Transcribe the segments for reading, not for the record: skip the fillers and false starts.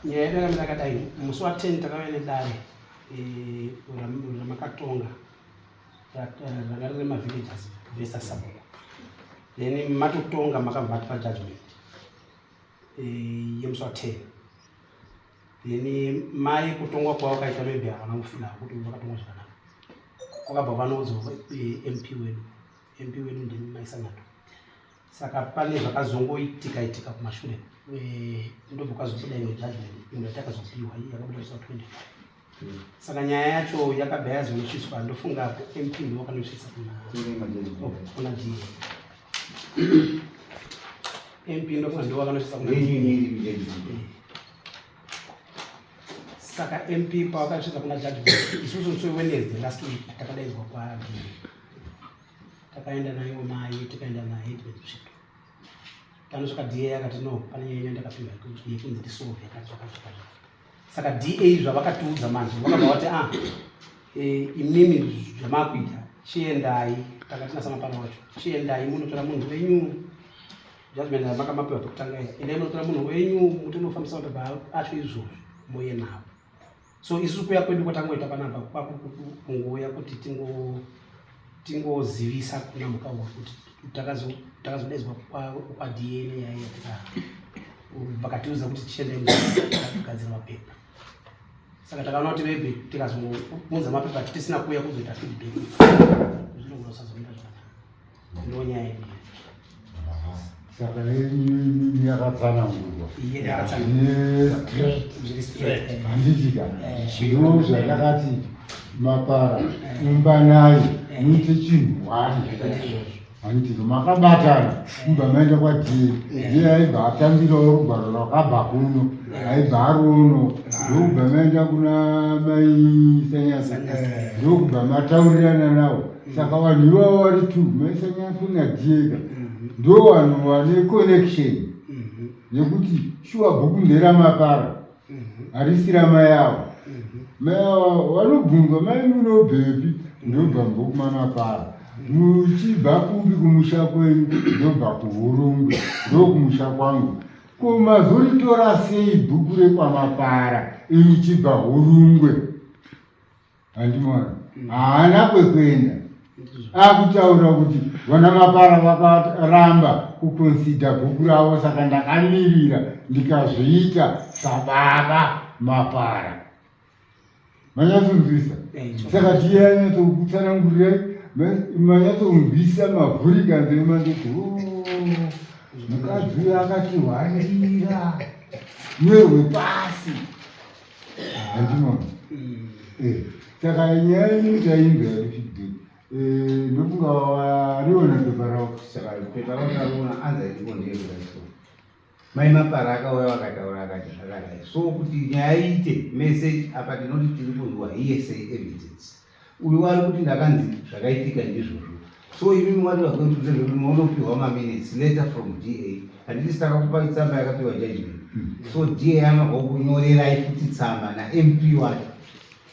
Nyaya yedu yakamira yakadai. Musi wa 10 takauya nedare ramakatonga ranga riri mavillagers versus sabhuku. Then matotonga makabva matipa judgment yemusi wa 10. Then mai kutongwa kwavo kaita maybe havana kufila kuti vakatongwa zvakanaka. Kwakabva vanoudzwa MP wedu. MP wedu ndimi Mai Sanyatwe. Saka pane zvakazongoitika itika kumashure ndobva kwazobuda imwe judgment imwe yatakazopiwa iyi yakabuda musi wa 25. Saka nyaya yacho yakabva yazonosvitswa, ndofunga MP ndiwo wakanosvitsa kuna DA. MP ndofunga ndiwo wakanosvitsa kuna DA. Saka MP pawakasvitsa kuna judgment, isusu musi weWednesday last week takadaidzwa kwa DA. Takaenda nayo mai, tikaenda naheadman Tsvito. Tanosvika DA akati no, pane nyaya ndakapiwa yekunzi ndisolve yakati zvakati zvakati. Saka DA zvavakatiudza manje vakabva vati ah, imimi zvamakuita chiendai, takatina samapana wacho, chiendai munotora munhu wenyu judgment yamakamapiwa pekutanga iya, endai munotora munhu wenyu mutonofambisa mapepa acho izvozvo moye navo. So isusu kuya kwedu kwatangoita panapa kwakungouya kuti tingozivisa kuna Mukauwa kuti takazodaidzwa kwaDA nenyaya yatika vakatiudza kuti tichiendai kugadzira mapepa. Saka takaona kuti maybe tikazongounza mapepa tisina kuuya kuzoita feedback zvinogona kusazomira zvakanaka. Ndiyo nyaya yedu. Saka yenyu yakatsanangurwa Zviri straight. Handitika ndo zvandakati mapara umbanai muite chinhu one, handitika? Makabatana mubva maenda kwaDA. DA aibva atambirawo rugwaro rwakabva kuno, aibva ari uno, ndokubva maenda kuna Mai Sanyasa, ndokubva mataurirana navo. Saka vanhu ivavo vari two, Mai Sanyasa naDA, ndo vanhu vane connection yekuti shuwa bhuku nderamapara, harisi ramai avo. Mai ava vanobvunzwa, "Mai, munobvepi?" "Ndobva mubhuku mamapara." "Muchibva kupi kumusha kwenyu?" "Ndobva kuHurungwe, ndokumusha kwangu." "Ko mazoritora sei bhuku rekwamapara imuchibva Hurungwe?" Handimona haana kwekuenda, akutaura kuti vana mapara vakaramba kuconsider bhuku ravo, saka ndakamirira ndikazviita sababa mapara. Manyatsonzwisa? Saka tiyanyatsokutsanangurirai, manyatsonzwisa mavhurika nzeve, mandoti mukadzi uyo akatihwandira nerwepasi, handimona? Saka nyaya yenyu tainzwa yedu feedback, ndofunga wariona pepa ravo. Saka pepa ravo anza iripo ndeyekudai. So Mai Mapara akauya vakataura akati zvakadai, so kuti nyaya iite mese apa tinoti tiri kunzwa hearsay evidence. Uyu ari kuti ndakanzi zvakaitika ndizvozvo, so imimi wati vakuti munopiwa maminutes letter from DA, handiti? Takakupai tsamba yakapiwa judgment, so DA anobva kunyorerai futi tsamba naMP wacho.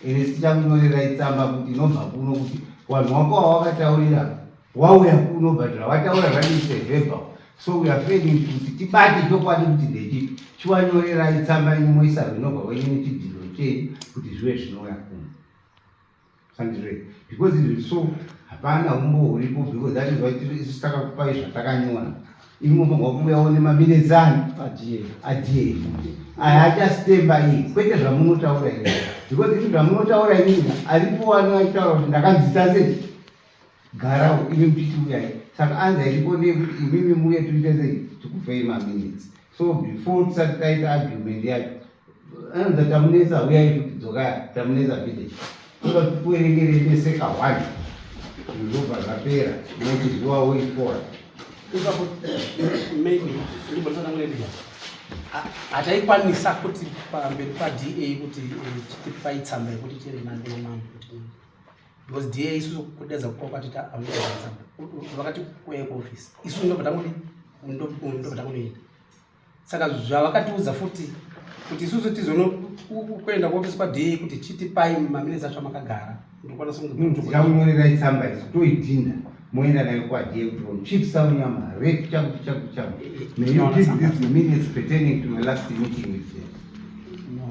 Ende tichakunyorerai tsamba kuti inobva kuno kuti vanhu wako wawakataurira wauya kuno, but zvawataura zvadiise verbal, so we are failing kuti tibate chokwadi kuti ndechipi. Chiwanyorerai tsamba yenyu, moisa runyorwa rwenyu nechidhiro chenyu kuti zvive zvinouya kuno, sandizve? Because izvi so hapana umbo huripo, because that is why isu takakupai zvatakanyora. Imwe munofanirwa kuuyawo nemaminutes ani aDA futi aya achastemba iyi, kwete zvamunotaura ini, because izvi zvamunotaura inini aripo wani achitaura kuti ndakanzita sei garawo imi muchiti uyai. Saka anza iripo ndeyekuti imimi muye tuite sei, tikupei maminutes. So before tisati taita argument yacho, anonza Tamunetsa, uyai kuti dzokaya Tamunetsa village, toda kuti kuverengerei mese ka1, zvobva zvapera, mochiziwa way forward. Ipapo maybe ndimbotsana, hataikwanisa kuti pamberi paDA kuti chitipai tsamba yekuti tiende nayo kuna mambo kuti, because DA isusu kudedza kwatita tsamba vakati kuuya kuofisi, isu ndobva tangodi ndobva tangonoenda. Saka zvavakatiudza futi kuti isusu tizono kuenda kuofisi kwaDA kuti chitipai maminutes acho amakagara. Ndokwanisa Tichakunyorerai tsamba isu toidhinda moenda nayo kwaDA kuti from Chief Saunyama ref chakuti chakuti chakuti. May you give these minutes pertaining to your last meeting with them.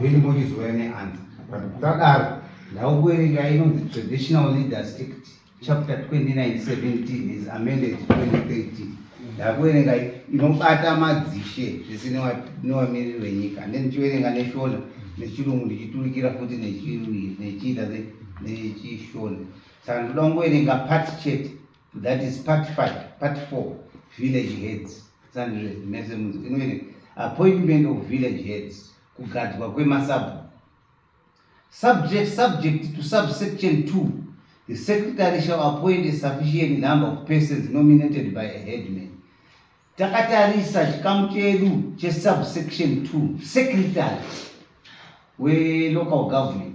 Then mochizouya neanswer. But kutadaro ndakuverenga inonzi Traditional Leaders Act chapter 2917 is amended 2013. Ndakuverenga inobata madzishe zvese nevamiriri venyika. Then ndichiverenga neShona nechirungu ndichiturikira futi nechiita nechishona. Saka ndoda kungoverenga part chete, that is part 5, part 4, village heads. Sandizve mese munzi inoverenga appointment of village heads, kugadzwa kwemasabhuku. Subject to subsection 2, the secretary shall appoint a sufficient number of persons nominated by a headman. Takatarisa chikamu chedu chesubsection 2, secretary welocal government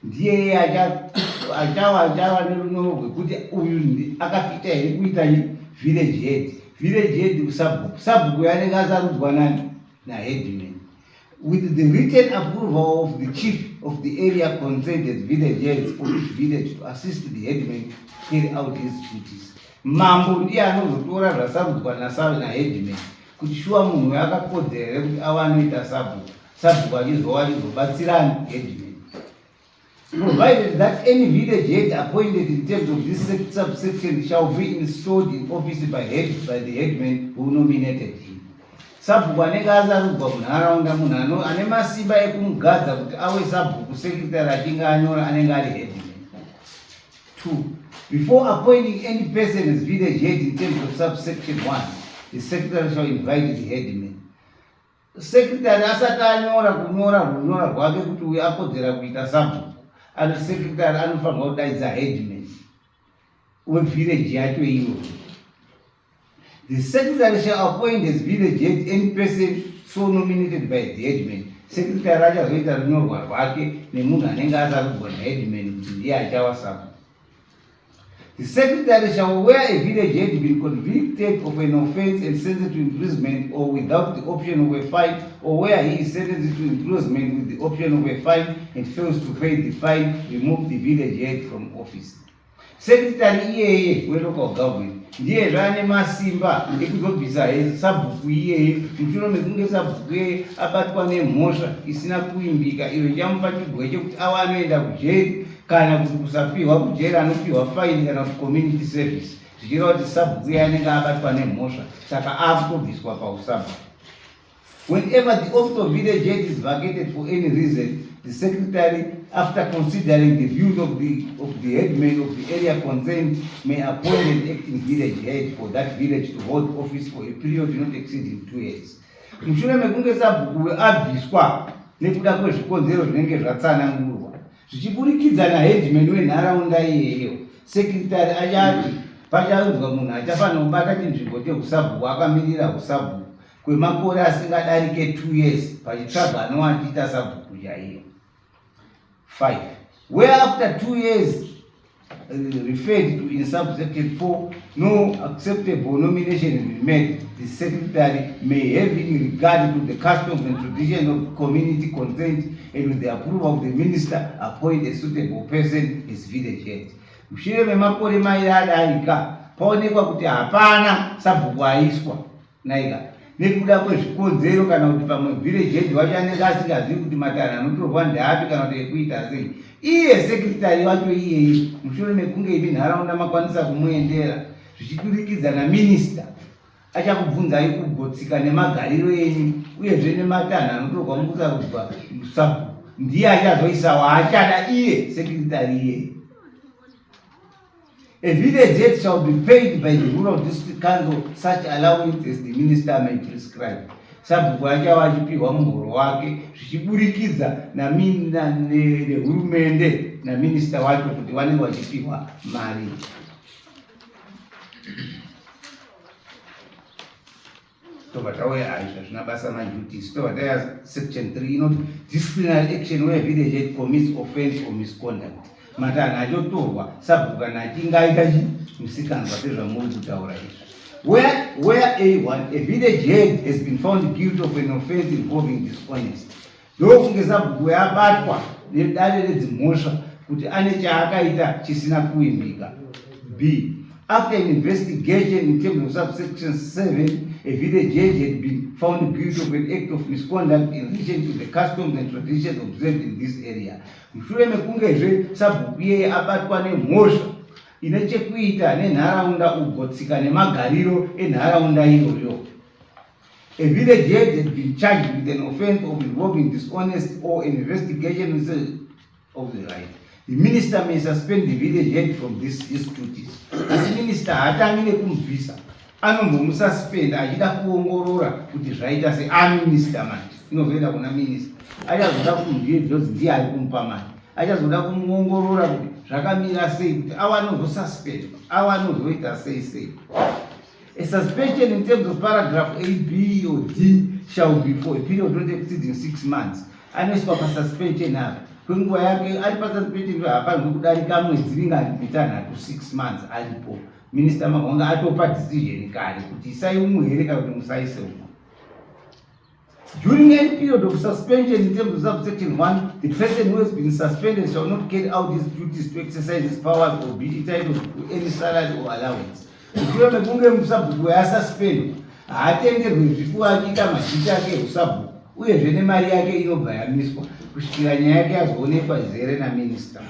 ndiye achava nerunyoro rwekuti uyu akafita here kuita village head. Village head usabhuku, sabhuku yanenge asarudzwa nani? Naheadman, with the written approval of the chief of the area concerned as village heads for each village to assist the headman carry out his duties. Mambo ndiye anozotora zvasarudzwa naheadman kuti shuwa munhu uyu akakodzera here kuti ava anoita sabhuku, sabhuku achizova achizobatsirani headman. Provided that any village head appointed in terms of this subsection shall be installed in office by the headman who nominated him. Sabhuku anenge asarudzwa munharaunda, munhu ane masimba ekumugadza kuti awe sabhuku, secretary achinge anyora, anenge ari headman. 2. Before appointing any person as village head in terms of subsection 1, the secretary shall invite the headman. Secretary asati anyora kunyora runyora rwake kuti uyu akodzera kuita sabhuku, ano secretary anofanirwa kudaidza headman wevillage yacho iyo. The secretary shall appoint as village head any person so nominated by the headman. Secretary achazoita runyorwa rwake nemunhu anenge asarudzwa naheadman kuti ndiye achawa sabhuku. The secretary shall, where a village head been convicted of an offense and sentenced to imprisonment or without the option of a fine, or where he is sentenced to imprisonment with the option of a fine and fails to pay the fine, remove the village head from office. Secretary iyeye welocal government ndiyezve ane masimba ekuzobvisa sabhuku iyeye mushure mekunge sabhuku iyeye abatwa nemhosva isina kuimbika iyo ichamupa chigwe chekuti ava anoenda kujeri kana kuti kusapiwa kujeri, anopiwa faini kana kuti community service, zvichireva kuti sabhuku iye anenge abatwa nemhosva saka akutobviswa pausabhuku. Whenever the office of village head is vacated for any reason, the secretary, after considering the views of the headman of the area concerned, may appoint an acting village head for that village to hold office for a period not exceeding 2 years. Mushure mekunge sabhuku abviswa nekuda kwezvikonzero zvinenge zvatsanangurwa zvichiburikidza naheadman wenharaunda iyeyo, secretary achati pacharuzwa munhu achafanira kubata chinzvimbo cheusabhuku akamirira usabhuku kwemakore asingadarike 2 years pachitsvaga anova achiita sabhuku chaiyo. 5. Where after 2 years referred to in subsection 4 no acceptable nomination has been made, the secretary may, having regard to the customs and traditions of community concerned and with the approval of the minister, appoint a suitable person as village head. Mushure memakore 2 adarika paonekwa kuti hapana sabhuku aiswa naika nekuda kwezvikonzero kana kuti pamwe village head wacho anenge asingazivi kuti matanho anotorwa ndeapi kana kuti ekuita sei, iye secretary wacho iyeye, mushure mekunge imi nharaunda makwanisa kumuendera zvichiturikidza naminista, achakubvunzai kugotsika nemagariro enyu uyezve nematanho anotorwa mukusarudzwa sabhuku, ndiye achazoisa waachada iye secretary iyeye. A village head shall be paid by the rural district council such allowance as the minister may prescribe. Sabhuku achava achipiwa muhoro wake zvichiburikidza nehurumende naminista wacho kuti vanenge vachipiwa mari. Tobva tauya, ai, zvazvina basa maduties. Tobva tauya section 3 inoti disciplinary action where village head commits offense or misconduct. Matanho achotorwa sabhuku kana achinge aita chi musikanzwa sezvamuri kutaura izvi. Where a1 a village head has been found guilty of an offense involving dishonesty, ndokunge sabhuku yabatwa nedare redzimhosva. kuti ane chaakaita chisina kuvimbika. B. After an investigation in terms of subsection 7, a village judge had been found guilty of an act of misconduct in relation to the customs and traditions observed in this area. Mushure mekungezve sabhuku iyeye abatwa nemhosva ine chekuita nenharaunda ugotsika nemagariro enharaunda iyoyo. A village head had been charged with an offense of involving dishonesty or an investigation of the right. The minister may suspend the village head from this his duties. Asi minister haatangi nekumubvisa, anombomususpenda achida kuongorora kuti zvaita sei. Aminister manje inozoenda kuna minister, achazoda kumubvira because ndiye ari kumupa mari, achazoda kumuongorora kuti zvakamira sei, kuti awa anozosuspendwa, awa anozoita sei sei. A suspension in terms of paragraph A, B or D shall be for a period not exceeding 6 months. Anoiswa pasuspension apa kwenguva yake ari pasuspension, haafanirwi kudarika mwedzi mingani? 6, 6 months aripo. Minista Magwanga atopa decision kare kuti isai umwe here kana kuti musaise umwe. During any period of suspension in terms of subsection 1, the person who has been suspended shall not carry out his duties to exercise his powers or be entitled to any salary or allowance. Mushure mekunge musabhuku yasuspendwa, haatenderwi zvikuva achiita maduties ake eusabhuku, uyezve nemari yake inobva yamiswa kusvikira nyaya yake yazoonekwa izere naminista.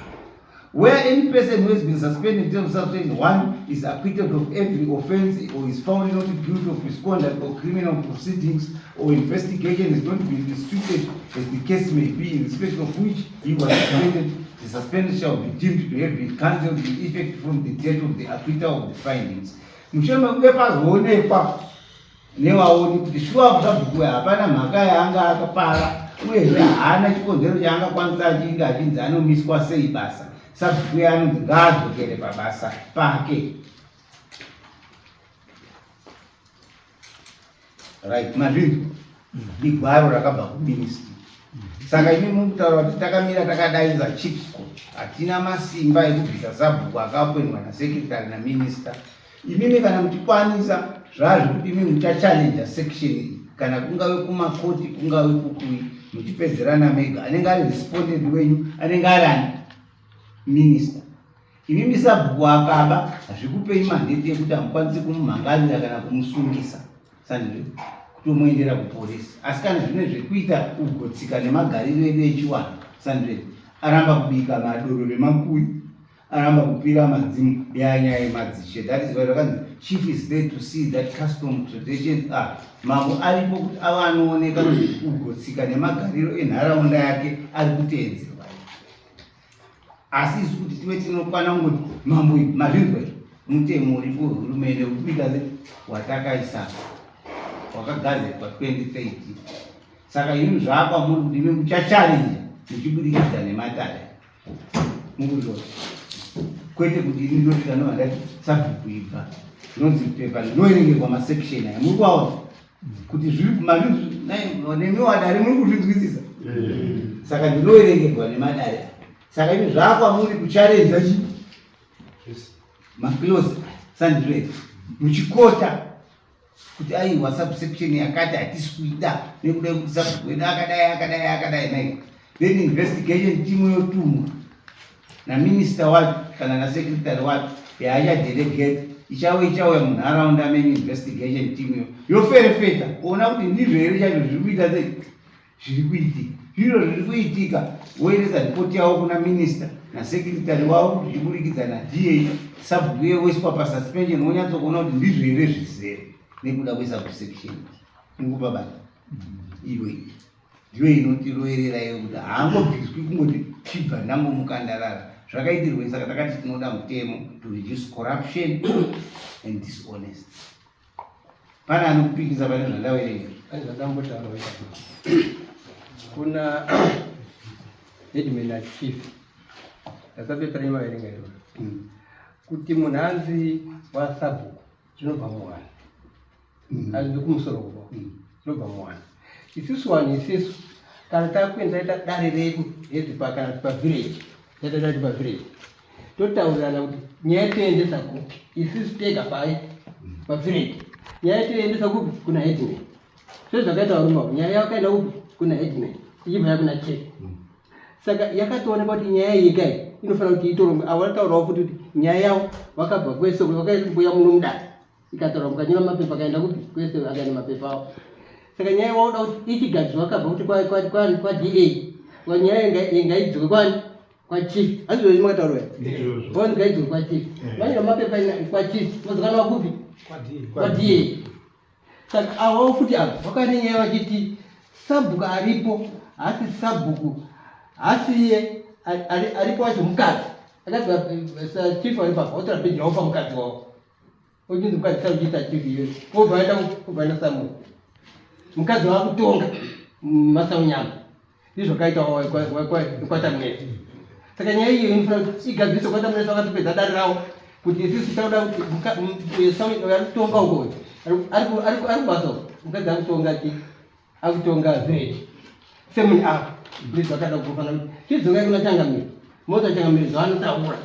Where any person who has been suspended in terms of subsection 1 is acquitted of every offense or is found not guilty of misconduct or criminal proceedings or investigation is not been instituted, as the case may be, in respect of which he was suspended, the suspension shall be deemed to have been cancelled with effect from the date of the acquittal of the findings. Mushure mekunge pazoonekwa nevaoni kuti shuwa sabhuku hapana mhaka yaanga akapara, uyezve haana chikonzero chaangakwanisa achinge achinzi anomiswa sei basa, sabhuku yaanonzi ngaadzokere pabasa pake. Right, mazvinzwa, igwaro rakabva kuministry. Saka imi mukutaura kuti takamira takadaidza chiefs court, hatina masimba ekubvisa sabhuku akaappointwa nasecretary naminister. Imimi kana muchikwanisa zvazvekuti imi muchachallenja section iyi, kana kungave kumakoti, kungave kukui, muchipedzerana mega, anenge ari respondent wenyu anenge ari ani? Minister. Imimi sabhuku akaba, hazvikupei mandate yekuti hamukwanisi kumumhangarira kana kumusungisa, sandizvo, kutomuendera kupolisi. Asi kana zvine zvekuita ugotsika nemagariro edu echiwanhu, sandizvo, aramba kubika madoro nemakuyu, aramba kupira madzimu, yanyaya yemadzishe. That is why rakanzi chief is there to see that custom traditions are, mambo aripo kuti ava anooneka kuti ugotsika nemagariro enharaunda yake ari kuteedzerwa. Asi isu kuti tive tinokwana kungoti mambo, mazvinzwa, izvo mutemo uripo wehurumende uri kuita se watakaisa wakagazetwa 2030. Saka imi zvakwamuri kuti imi muchachallenja muchibudikidza nematare, mukuzvona, kwete kuti ini ndosvika ndobva ndati sabhuku ibva. Zvinonzi pepa rinoverengerwa masection aya, muri kuaona kuti zviri nemi wadare muri kuzvinzwisisa. Saka ndinoverengerwa nemadare. Saka imi zvakwamuri kuchallenja chi maclause, sandizvo, muchikota kuti aiwa, subsection yakati hatisi kuida nekuda kwekuti sabhuku wedu akadai, akadai, akadai nai. Then investigation team yotumwa naminista wacho kana nasecretary wacho yaachadelegate, ichauya munharaunda menyu. Investigation team yo yoferefeta kuona kuti ndizvo here chaizvo zviri kuita sei, zviri kuitika, zviro zviri kuitika. Woendesa ripoti yavo kuna minista nasecretary wavo zvichiburikidza naDA. Sabhuku iye woiswa pasuspension, wonyatsokuona kuti ndizvo here zvizere nekuda kwesubsection. Mukupa bata iwe ndiyo inotiroverera iyo kuti haangobviswi kungoti chibva ndangomukandarara zvakaitirwei. Saka takati tinoda mutemo to reduce corruption and dishonest. Pane anokupikisa pane zvandaverenga? Pane zvandambotaura kuna headman nachief ndasapepa remaverenga iroro kuti munhu anzi wasabhuku zvinobva muvanhu, hazvibvi kumusoro kuko, zvinobva muvanhu. Isusu vanhu, isisu kana takuenda taita dare redu redzipa kana kuti pavillage, taita dare pavillage, totaurirana kuti nyaya toendesa kupi. Isusu tega pai pavillage, nyaya toendesa kupi? Kuna headman. Sezvakaita varume avo, nyaya yakaenda kupi? Kuna headman, ichibva yakuna chief. Saka yakatoonekwa kuti nyaya iyi kai inofanira kuti itorongwe. Avo vataurawo futi kuti nyaya yavo vakabva kwese vakaimbuya muno mudare ikataura mukanyora mapepa akaenda kupi kwese akaenda mapepa avo. Saka nyaya waoda kuti ichigadzirwa akabva kuti kwaDA nyaya ingaidzoke kwani kwachief. Handizvo makataura here? Kwani ngaidzoke kwachief. Vanyora mapepa kwachief vozokanwa kupi? KwaDA. Saka avo futi avo vakauya nenyaya vachiti sabhuku aripo haasi sabhuku haasi iye aripo wacho mukadzi akati chief ari papa otora bheji raopa mukadzi wavo ochinzi mukadzi sauchiita chief iyoyo obva aenda obva aenda samu mukadzi wakutonga masaunyama ndizvo zvakaita kwatamunetsa. Saka nyaya iyo inofanira kuti igadziriswe. Kwatamunetsa vakatopedza dare ravo kuti isusu takuda kuti ari kutonga uko ari kubasa uko mukadzi akutonga chi akutonga village semunhu apa ndizvo zvakada kufanira kuti chidzokai kuna changamire mota changamire zvaanotaura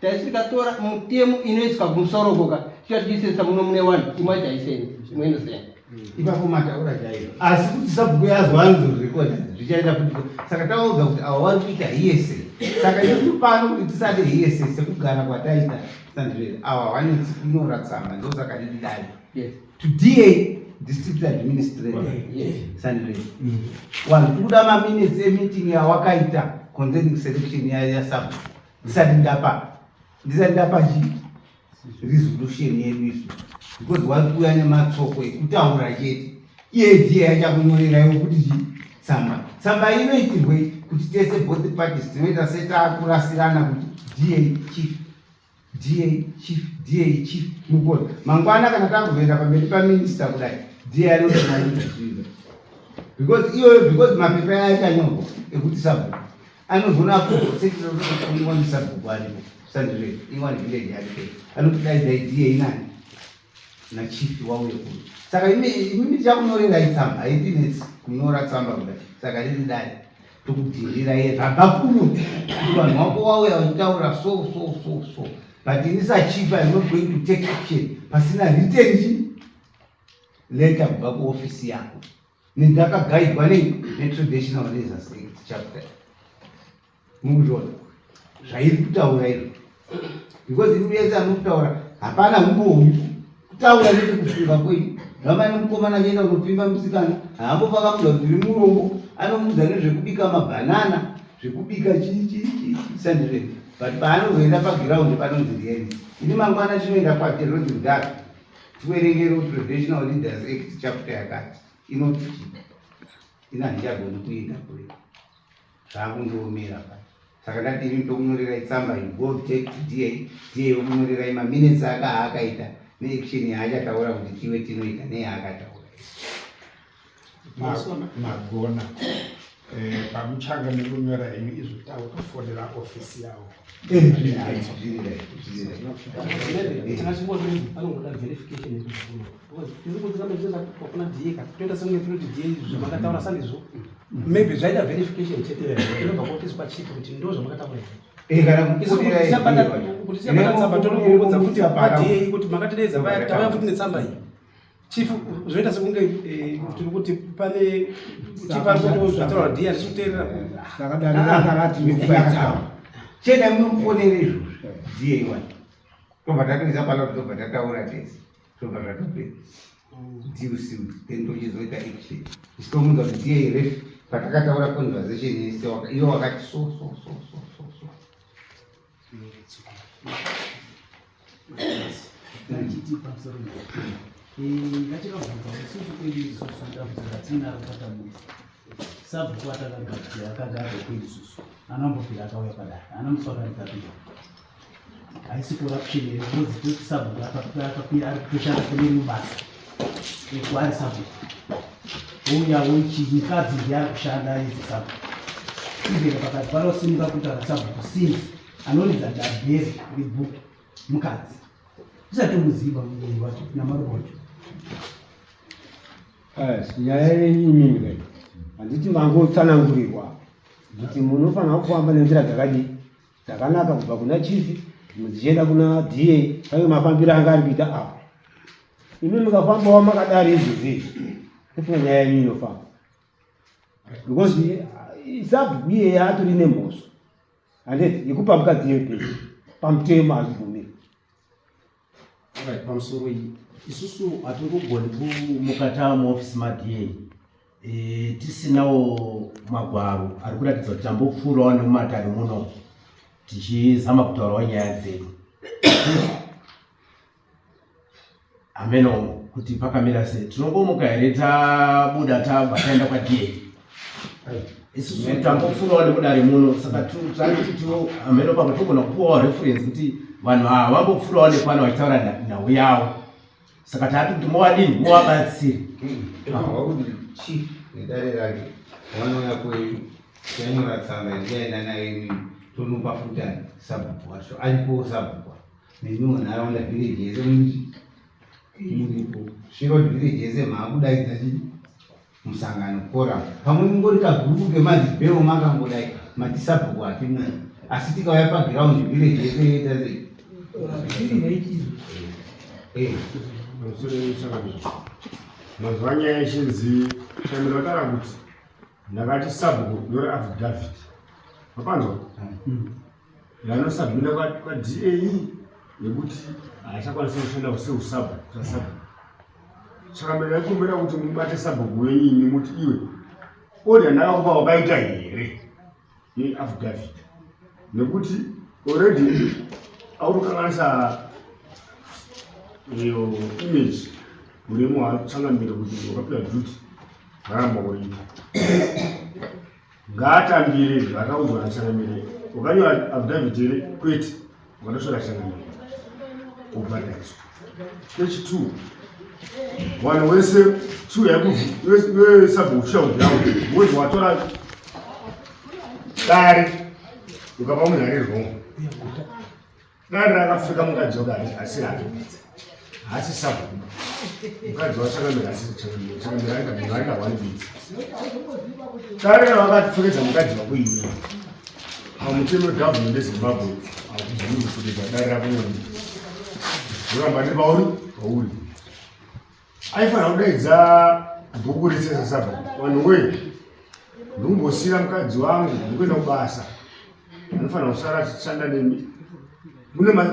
taisi tikatora mutemo inoiswa kumusoro ukoka tichatiisesa muno mune wanhu imwe acho haisenzi imwe inosenza. Ipapo mataura chaizvo, asi kuti sabhuku yazwa anzorekodha zvichaita kuti saka taudza kuti ava vari kuita hiyese. Saka isu pano kuti tisade hiyese sekugara kwataita sandizvere ava vanetsi kunyora tsamba ndosaka riri dare to DA district administrator sandizvere vanhu tikuda maminutes emeeting yawakaita concerning selection yasabhuku ndisati ndapa ndisati ndapa chii resolution yedu isu because wari kuuya nematsoko ekutaura chete iye ndiye yachakunyorera iwe kuti chii tsamba tsamba inoitirwei kuti tese both parties tinoita setakurasirana kuti da chief da chief da chief mukuona mangwana kana takuzoenda pamberi paminista kudai da anotomaita because iyoyo because mapepa yachanyorwa ekuti sabhuku anozoona apo sabhuku aripo sandire ingwani village yake anotidaidza idiye inani nachief wauye kuno saka imimi tichakunyorerai tsamba haitinetsi kunyora tsamba kudai saka riri dai tokudhindirai zvabva kuno kuti vanhu wako wauya vachitaura so so so so but ini sachief im not going to take action pasina written chi letter kubva kuofisi yako ndakagaidwa nei netraditional leaders act chapter mukuzviona zvairi kutaura izvo because ini yese anokutaura hapana humbohu kutaura nete kufunga kwenyu zvamai nemukomana achienda kunopfimba musikana haambofa akamuudza kuti ndiri murombo anomuudza nezvekubika mabhanana zvekubika chii chii chii sandizve but paanozoenda pagiraundi panonzi ndiyeni ini mangwana chinoenda kwake ronzi mudhara tiverengere traditional leaders act chapter yakati inoti chii ini handichagoni kuenda kure zvakundiomera pa saka ndati ini tokunyorerai tsamba you go take to da da yokunyorerai maminutes aka aakaita neaction yaachataura kuti tiwe tinoita neyaakataura magona eh, pamuchanga nekunyora henyu izvo takutofonera ofisi yavo maybe zvaida verification chete inobva kuofisi kwachief kuti ndo zvamakataura Eh, kana Isu kuti tisabata kuti tisabata tsamba tonokuudza futi paDA kuti makatideedza vaya tauya futi netsamba iyi chief zvoita sekunge eh, tiri kuti pane chief ari kuti zvataura DA hatisi kuteerera saka dare ranga rati nekubatsira chena munomufonera izvozvo ndiye iwani tobva tatoisa pala tobva tataura tese tobva zvatopera deal sealed then tochizoita action ichitomunza kuti ndiye ref patakataura conversation yese iwe wakati so so so so so so Ndachiti pamusoro ndachikabvunza isusu kwedu isusu dambudziko ratinaro kwatambuza sabhuku atakagadzira akagara kwedu isusu anambofira akauya padare ana musi wakarikapira haisi corruption here because toti sabhuku akakwira ari kutoshanda kune rimwe basa eko ari sabhuku ouya wochi mukadzi ndiye ari kushanda izi sabhuku even pakati panosimuka kutaura sabhuku since anoridza dabheri rebhuku mukadzi tisati tomuziva munhu wacho namaruva wacho. Nyaya yenyu imimi kai handiti mangotsanangurirwa kuti munofanira kufamba nenzira dzakadii dzakanaka kubva kuna chief dzichienda kuna DA pane mafambiro anga ari kuita apa imi mukafambawo makadari izvozvi izvi tofunga nyaya yenyu inofamba because sabhuku iyeye atori nemhosva. Handiti yekupa mukadzi iyoyo pesi pamutemo hazvibvumiri. Right, pamusoro iyi isusu hatingogoni kumuka tava muofisi maDA e, tisinawo magwaro ari kuratidza kuti tambopfuurawo nemumatare muno tichizama kutaurawo nyaya dzedu. Hameno kuti pakamira sei, tinongomuka here tabuda tabva taenda kwaDA? Isusu tambopfuurawo nemudare muno, saka tati tino hameno pamwe togona kupuwawo reference kuti vanhu ava vambopfuurawo nepano vachitaura nhau yavo, saka tati kuti movadini movabatsira. Tofanirwa kuti chief nedare rake vanouya kwenyu, tanyora tsamba yatichaenda nayo imimi, tonopa futani sabhuku wacho aripowo sabhuku nemiwo nharaunda village yese muripo sviro village yese maakudaidza chii musangano quorum pamwe mungori kagurupu kemadzibhero makangodai mati sabhuku hatimu asi tikauya pagiraundi village yese yoita sei? Mazuva nyaya yechinzi chamira kutaura kuti ndakati sabhuku nyora affidavit, mapanzwa yanosabhina kwaDA yekuti haachakwanisa kushanda seusabhuku sasabhuku. Saka mberi ndaikumbira kuti mubate sabhuku wenyu imi muti iwe order ndakakupa wakaita here yeaffidavit, nekuti already autokanganisa iyo image uremu hwachangamire kuti wakapiwa duty varamba kuita. Ngaatambire zvakaudzwa nachangamire. Wakanyora affidavit here? Kwete. Wakatosvora changamire kubhadhariswa. Kechi two, vanhu wese chiuya sabhuku chichaudyawo wezi watora dare ukapa munhu ari wrong. Dare rakapfeka mukadzi wake asi rake haasi sabhuku, mukadzi wachangamire asi changamire aita munhu aita one bit. Dare ravakapfekedza mukadzi wako iwe, pamutemo wegovernment eZimbabwe hakubvumi kupfekedza dare rako nemunhu, uramba nepauri pauri. Aifanira kudaidza bhuku rese sasabhuku, vanhu wee, ndikumbosiira mukadzi wangu, ndikuenda kubasa, anofanira kusara achishanda nemi.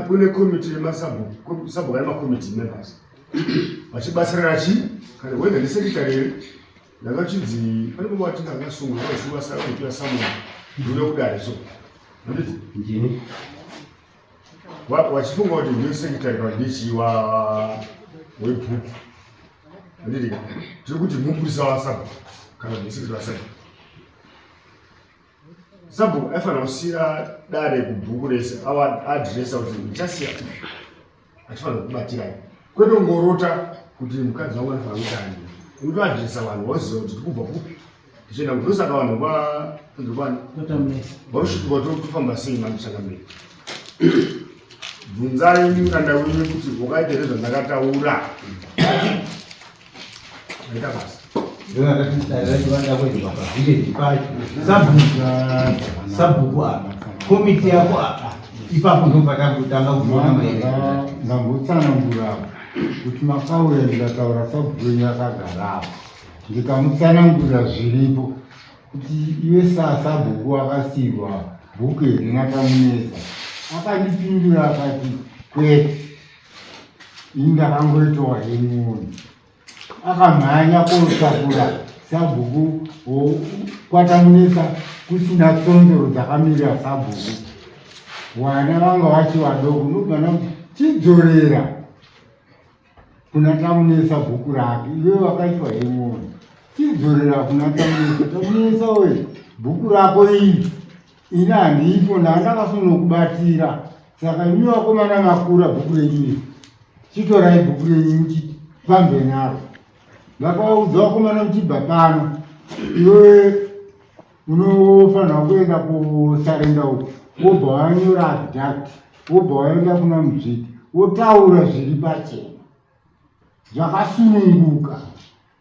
Kune komiti yemasabhuku, sabhuku ane makomiti members vachibatsirana chi kana whether ndisekretary here. Ndanga chinzi pane baba vati ndakasungwa vachiva sakupiwa samoni ndikuda kudare, so handiti Ndini. Wachifunga kuti ndiyo secretary kana ndichiwa webhuku, handiti? Tiri kuti mupurisa wasabhuku kana kuti secretary wasabhuku, sabhuku aifanira kusiira dare kubhuku rese aadhiresa kuti ndichasiya, achifanira kubatirai, kwete kungorota kuti mukadzi wangu anofanira kuita ani. Unotoadhiresa vanhu woziva kuti tikubva kupi tichienda kuti. Ndosaka vanhu vanzopani varusvikirwa tofamba sei mandichangamiri. Bvunzai muranda wenyu kuti wakaita here zvandakataura, aita basa. Ndokakati dare racho vanoda kuendwa pavillage pacho, sabhuku sabhuku apa, komiti yako apa, ipapo ndopatangotanga kuona maererano. Ndambotsanangura kuti makauya ndikataura sabhuku wenyu akagarapo, ndikamutsanangurira zviripo kuti iwe sasabhuku wakasiirwa bhuku here naTamunesa? Akandipindura akati kwete, ini ndakangoitawa hemunhu. Akamhanya kotakura sabhuku kwaTamunesa kusina tsonzero dzakamirira sabhuku, wana vanga vachi vadoko. Ndobva ndakuti chidzorera kuna Tamunesa bhuku rake, iwe wakaitwa hemunhu, chidzorera kuna Tamunesa. Tamunesa we, bhuku rako iri ini handipo, ndandakasonokubatira, saka imi vakomana makura, bhuku renyu iri chitorai bhuku renyu muchifambe naro. Ndakavaudza vakomana muchibva pano, iwe unofanira kuenda kusarenda uku, wobva wanyora affidavit, wobva waenda kuna Mudzviti, wotaura zviri pachena zvakasununguka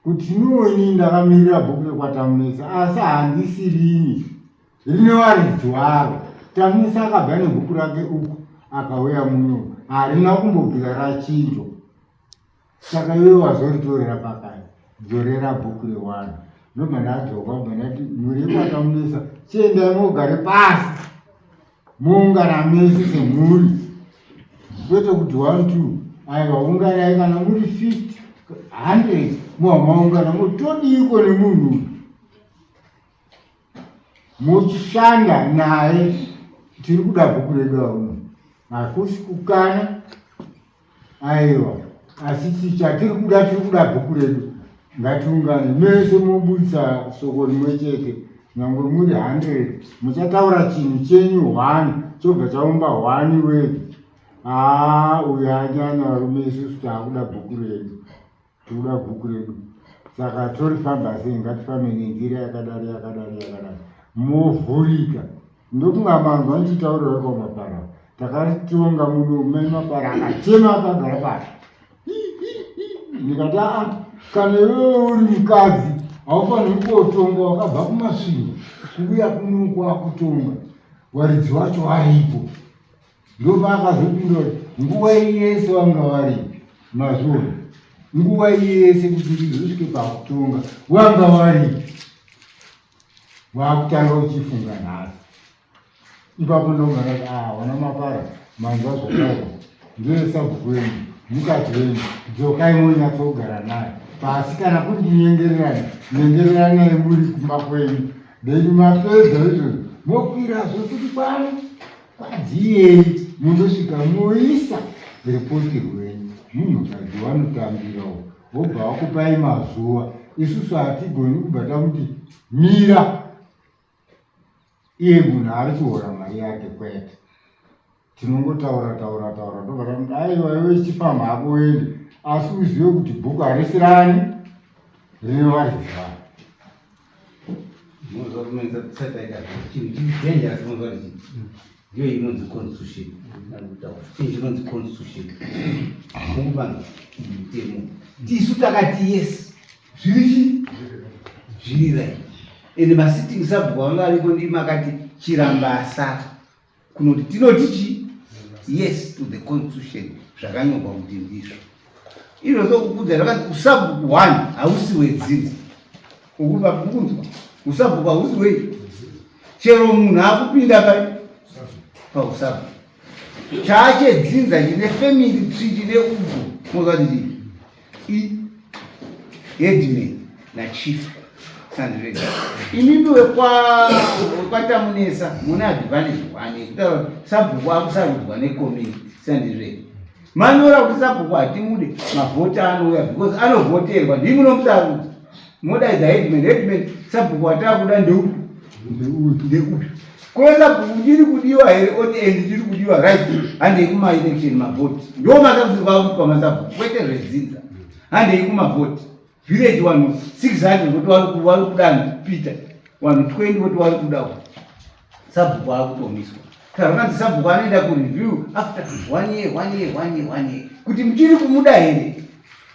kuti no, ini ndakamirira bhuku rekwaTamunesa asi handisirini, rine varidzi waro. Tamunesa akabva nebhuku rake uku akauya muno, harina kumbobvira rachinjwa, saka iwe wazoritorera pakati, dzorera bhuku rewanhu. Ndobva ndadzoka, bva ndati mhuri yekwaTamunesa chiendai mogare pasi. Moungana mese semhuri, kwete kuti one two. Aiwa, unganai kana muri 50, 100, mowa maungana motodiiko nemunhu uyu, mochishanda naye. Tiri kuda bhuku redu auno, hakusi kukana, aiwa, asi chatiri kuda, tiri kuda bhuku redu. Ngatiungane mese, mobudisa soko rimwe chete. Nyangwe muri 100, muchataura chinhu chenyu one, chobva chaumba one word. Haa, uyu anyanya, varume, isusu taakuda bhuku redu, tikuda bhuku redu, saka torifamba sei? Ngatifambe nenzira yakadari, yakadari, yakadari, movhurika. Ndokunga manzwa ndichitaurira kwamapara, takaritonga muno, mai Mapara akachema akagara pasi. Ndikati, aa, kana iwewe uri mukadzi haufaniri kotonga, wakabva kuMasvingo kuuya kuno kwakutonga, waridzi wacho waripo. Ndopaakazopindura kuti nguva iyi yese wanga waripi? Mazvona, nguva iyi yese kuti ndizosvike pakutonga wanga waripi? Wakutanga uchifunga nhasi ipapo. Ndonga ndati, ah, wana Mapara, manzwa zvataura, ndiye sabhuku wenyu, mukadzi wenyu, dzokai monyatsogara naye pasi. Kana kuri kunyengererana, nyengereranai muri kumba kwenyu, then mapedza izvozvo mokwirazve kuti kwani kwadziyei, mundosvika moisa ripoti rwenyu. Munhukadzi wanotambirawo, wobva wakupai mazuva. Isusu hatigoni kubva tamuti mira, iye munhu ari kuhora mari yake, kwete. Tinongotaura, taura, taura, ndobva tamuti, aiwa, iwe chifamba hako uende, asi uzive kuti bhuku harisirani, rine varidzi varo. Munozwa kumenza tisati taita chinhu chiri dangerous. Munozwa kuti ndiyo inonzi constitution, kutaura chinhu chinonzi constitution, mukupanza mutemo. Tisu takati yes, zviri chi zviri right, ende masitting sabhuku vanga variko, ndimakati chiramba asara kunoti tinoti chi yes to the constitution, zvakanyorwa kuti ndizvo izvozvo. Kukudza zvakanzi usabhuku one hausi wedzinza. Ukuva kukunzwa, usabhuku hausi wei, chero munhu akupinda pai pausabhuku chaachedzinza chine family tree chine ubvo. Mozva kuti i headman nachief sandrega. Imimi wekwaTamunesa mune advantage one yekutaura kuti sabhuku akusarudzwa necommunity, sandizve? Manyora kuti sabhuku hatimude, mavhota anouya because anovhoterwa, ndii munomusarudza. Modaidza headman, headman, sabhuku watakuda ndeupi? Ndeupi? Ko sabhuku ndiri kudiwa here? Oti endi ndiri kudiwa. Right, handei kumaelection, mavhoti ndo masarudzirwa akuitwa masabhuku, kwete zvedzinza. Handei kumavhoti, village vanhu 600 voti vari kuda Peter, vanhu 20 voti vari kuda sabhuku, akutomiswa. Kana zvakanzi sabhuku anoenda kureview after one year, one year, one year, one year, kuti muchiri kumuda here.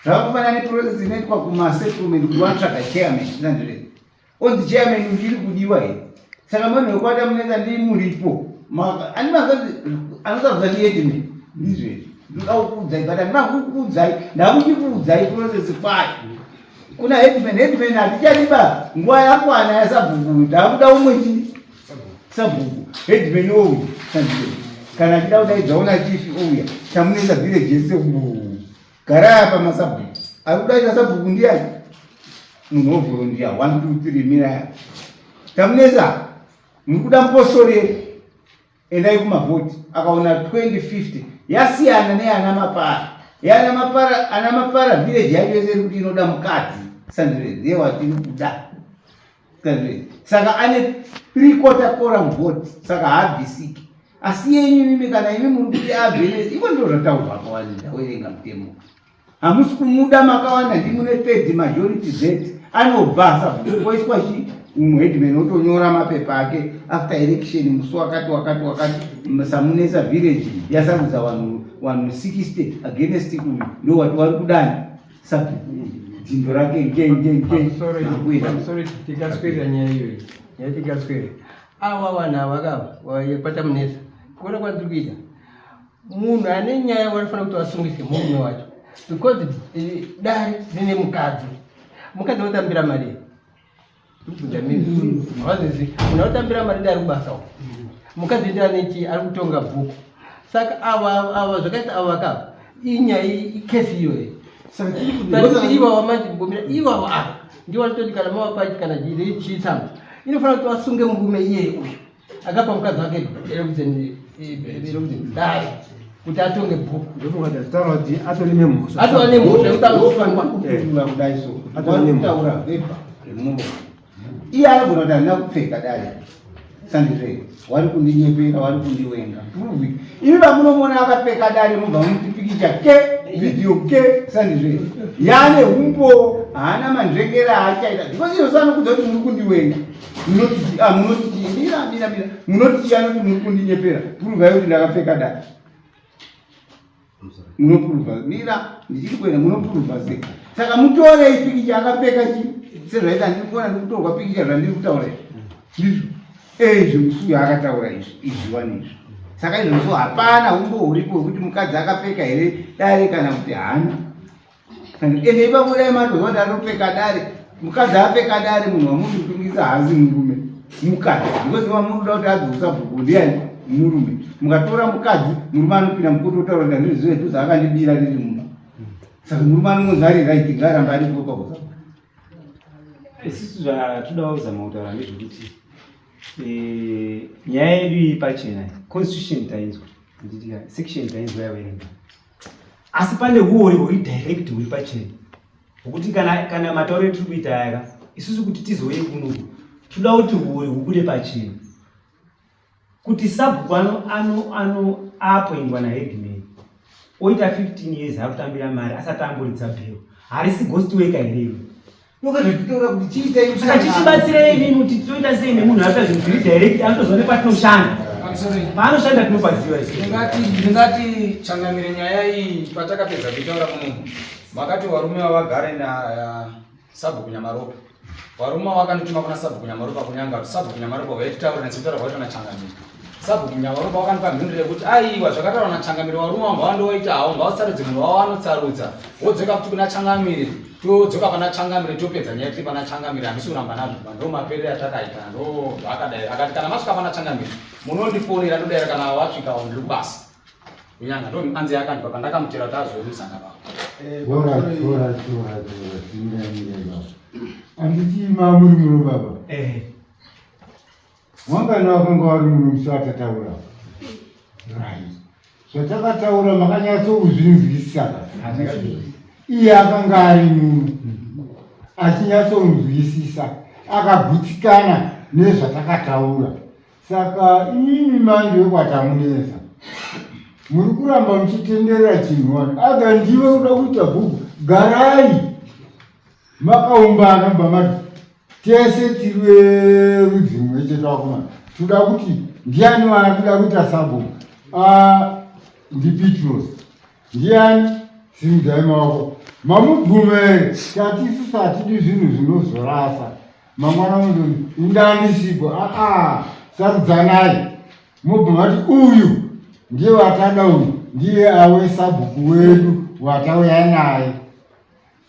Zvakafanana neprocess inoitwa kumasettlement kuti watsvaga chairman, nandire onzi chairman uchiri kudiwa here? Saka munhu wekwata munetsa ndi muripo ani makanzi anosarudza ndi headman, ndizvo izvi ndoda kukuudzai, but handina kukuudzai, ndakuchikuudzai process kwayo. Kuna headman, headman hatichadiba, nguva yakwana yasabhuku, ndakuda umwe chi sabhuku. Headman ouya, kana achida kudaidza una chief ouya, Tamunetsa village yese garai apa, masabhuku ari kudaidza sabhuku ndiyani? Munhu wovolunteer 1 2 3, mira Tamunetsa, muri kuda mupostori here? Endai kumavhoti. Akaona 2050 yasiyana neyana Mapara, yana Mapara, ana Mapara village yacho yese iri kuti inoda mukadzi, sandire ndiye watiri kuda. Saka ane three quarter quorum vote, saka haabvisiki. Asi yenyu imi, kana imi muri kuti abve, iko ndiro zvataurwa akawanda, ndawerenga mutemo, hamusi kumuda makawanda, ndimune third majority z anobva sabhuku, chi umwe headman otonyora mapepa ake after election, musi wakati wakati wakati, Samunesa village yasarudza vanhu 60 against uyu, ndo wati wari kudani sabhuku uyu, dzindo rake ngengenge. Sorry, tikaswera nyaya iyoyi, nyaya tikaswera ava vanhu ava kava kwatamunetsa. Kuona kwandiri kuita, munhu ane nyaya vanofanira kuti vasungise murume wacho, because dare rine mukadzi, mukadzi otambira mari. Ndikubvunza mimi. Havazvizi. Munhu arikutambira mari ndiye ari kubasa uko. Mukadzi ndiye ane ari kutonga bhuku. Saka ava ava zvakaita ava ka inyaya ikesi iyoyo. Saka tiri kuti Saka ivava manje mbomira ivava ava ndivo vanototi kana mavapa kana chitsamba inofanira kuti vasunge murume iyeye uyu akapa mukadzi wake dare kuti atonge bhuku. Ndofunga tataura kuti atori nemhosva. Atova nemhosva yekuti anosungwa. Kupindura kudai so. Atori nemhosva. Kutaura bepa remuromo. Iye anogona kuti handina kupfeka dare. Sandizve wari kundinyepera wari kundiwenga. Prove it. Imi vamunomuona akapfeka dare mobva muti pikicha ke video ke sandizve. Yane humbo haana manzvengera aachaita. Because iyo sanokudza kuti muri kundiwenga. Munoti ah munoti chii? Mira mira mira. Munoti chii anoti muri kundinyepera. Prove kuti ndakapfeka dare. Munopuruvha mira ndichiri kuenda munopuruvha sei saka mutorei pikicha akapfeka chi sezvaita ndiri kuona ndiri kutorwa pikicha zvandiri kutaura izvi ndizvo ee zvemusi uyo akataura izvi izvi wani izvi saka izvozvo hapana humbo huripo hwekuti mukadzi akapfeka here dare kana kuti haana. Ende ipapo dai matozwa kuti anopfeka dare mukadzi apfeka dare munhu wamuri kutungisa haasi murume mukadzi because wamunoda kuti abve usabhuku ndiani murume mukatora mukadzi murume anopinda mukoto otaura kuti handizvizive dhuze akandibira riri mumba saka murume anongonzi ari right ngaaramba aripo pakusa isusu zvatoda kuzama kutaura ndezvekuti eh, nyaya yedu iri pachena constitution tainzwa nditika section tainzwa yaverenga asi pane huori huri direct huri pachena hwekuti kana, kana matauro etiri kuita aya ka isusu kuti tizouye kunoku toda kuti huori hubude pachena kuti sabhuku ano ano ano apoindwa naheadman oita 15 years akutambira mari asati amboridza bhero harisi ghost worker here iro saka chichibatsirei nini kuti toita sei nemunhu aita zvinhu zviri direct anotoziva nepatinoshanda paanoshanda tinopaziva ndingati changamire nyaya iyi patakapedza kuitaura kuno makati varume vavagare na sabhuku nyamaropa varume vakandituma kuna sabhuku nyamaropa kunyanga kuti sabhuku nyamaropa vaititaura nesitaura kwaita nachangamire sabhuku nyamaropa vakandipa mhinduro yekuti aiwa zvakataurwa nachangamire varume vangu vandoita havo ngavasarudze munhu wavo vanotsarudza wodzoka futi kuna changamire todzoka pana changamire topedza nyaya tiri pana changamire handisi kuramba nazvo ba ndo maperero atakaita ndo zvaakadai akati kana masvika pana changamire munondifonera ndodaira kana wasvika ndiri kubasa kunyanga ndo anzi yakandipa pandakamutera kuti azomusanga pavo Handiti mamuri muno baba Wangani wakanga wari muno musi watataura? Right. Zvatakataura makanyatsokuzvinzwisisa. Iye akanga ari muno achinyatsonzwisisa akagutsikana nezvatakataura. Saka imimi manje wekwaTamunetsa muri kuramba muchitenderera chinhu wani aga ndiwe kuda kuita bhuku garai Makaumbana mubva mati tese tiri verudzi rumwe chete vakomana toda kuti ndiani wakuda kuita sabhuku ah, ndipetros ndiani simudzai maoko mamubvuma here tati isusu hatidi zvinhu zvinozorasa mangwana muzoni indandisipo aa sarudzanai mobva mati uyu ndiye watada uyu ndiye awe sabhuku wedu watauya naye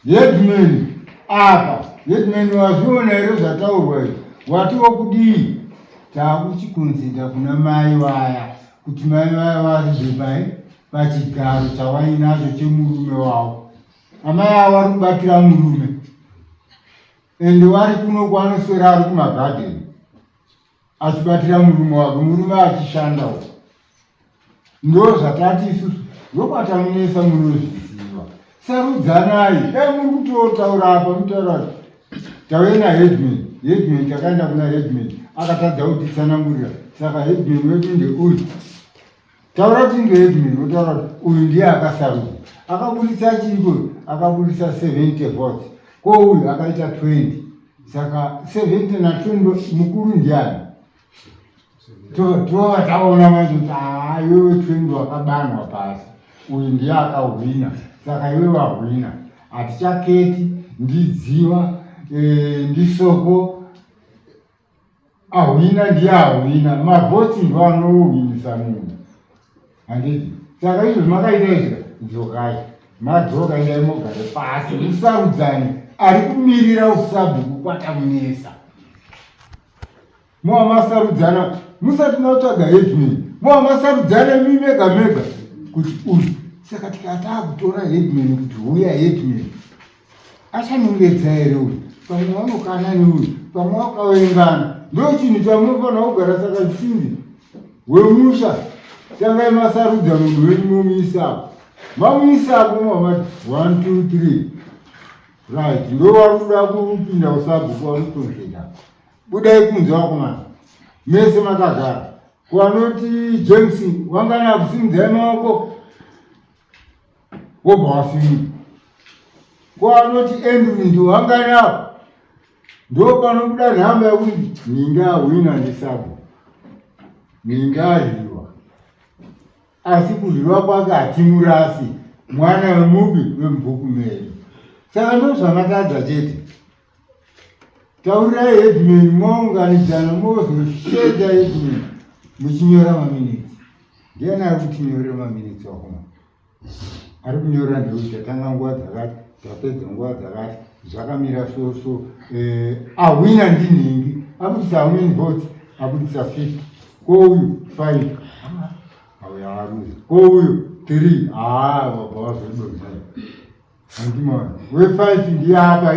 Headman apa headman wazviona here zvataurwa izvi watiwo kudii takuchikonzenda kuna mai vaya kuti mai vaya varizve pai pachigaro chawainacho chemurume wavo amai avo vari kubatira murume ende wari kuno kwanoswera ari kumagadheni achibatira murume wake murume achishandawo ndo zvatati isusu ndokwatamunetsa munozviziva sarudzanai dai muri kutotaura apa mutaura tauye naheadman headman takaenda kuna headman akatadza kutitsanangurira saka headman wedu ndeuyu taura kuti ndeheadman wotaura kuti uyu ndiye akasarudza akaburitsa chiiko akaburitsa 70 votes ko uyu akaita 20 saka 70 na 20 mukuru ndiani tova taona manje kuti haa iwewe 20 wakabanwa pasi uyu ndiye akahwina saka iwe wahwina hatichaketi ndidziva eh, ndisoko ahwina ndiye ahwina mavhotsi ndo anouhwinisa munhu handiti saka izvo zvimakaita izvi dzokai madzoka endai mogare pasi musarudzane ari kumirira usabhuku kwatamunetsa. Mova masarudzana musati matsvaga headman, mova masarudzana imi mega mega kuti uyu. Saka tikataa kutora headman kuti huya headman, achanongedza here uyu? Pamwe vanokana neuyu, pamwe vakavengana. Ndo chinhu chamunofanira kugara. Saka zvichinzi wemusha, tangai masarudza munhu wenyu momuisapo, mamuisapo mama 1 2 3 right, ndo vari kuda kupinda usabhuku vari kutonzveda. Budai kunze vakomana, mese makagara. Kwanoti James wangana akusimudzai maoko, wobva wasimudza. Kwanoti Andrew ndiwangani apo, ndo panobuda nhamba yekuti ninga ahwina ndisabhu, ninga aryiwa, asi kuryiwa kwake hatimurasi, mwana wemubi wemubhuku medu. Saka ndozvamatadza chete. Taurirai headman, mounganidzana mozoshedza headman muchinyora maminitsi. Ndiani ari kutinyorera maminitsi wakoma? Ari kunyora ndeuti tatanga nguva dzakati, tapedza nguva dzakati, zvakamira so so. Eh, ahwina ndinhingi, abudisa how many votes? Abudisa 50. Ko uyu 5. Auya aruza. Ko uyu 3. Ah, wabva wazodonha. Handimona. We5 ndiye apa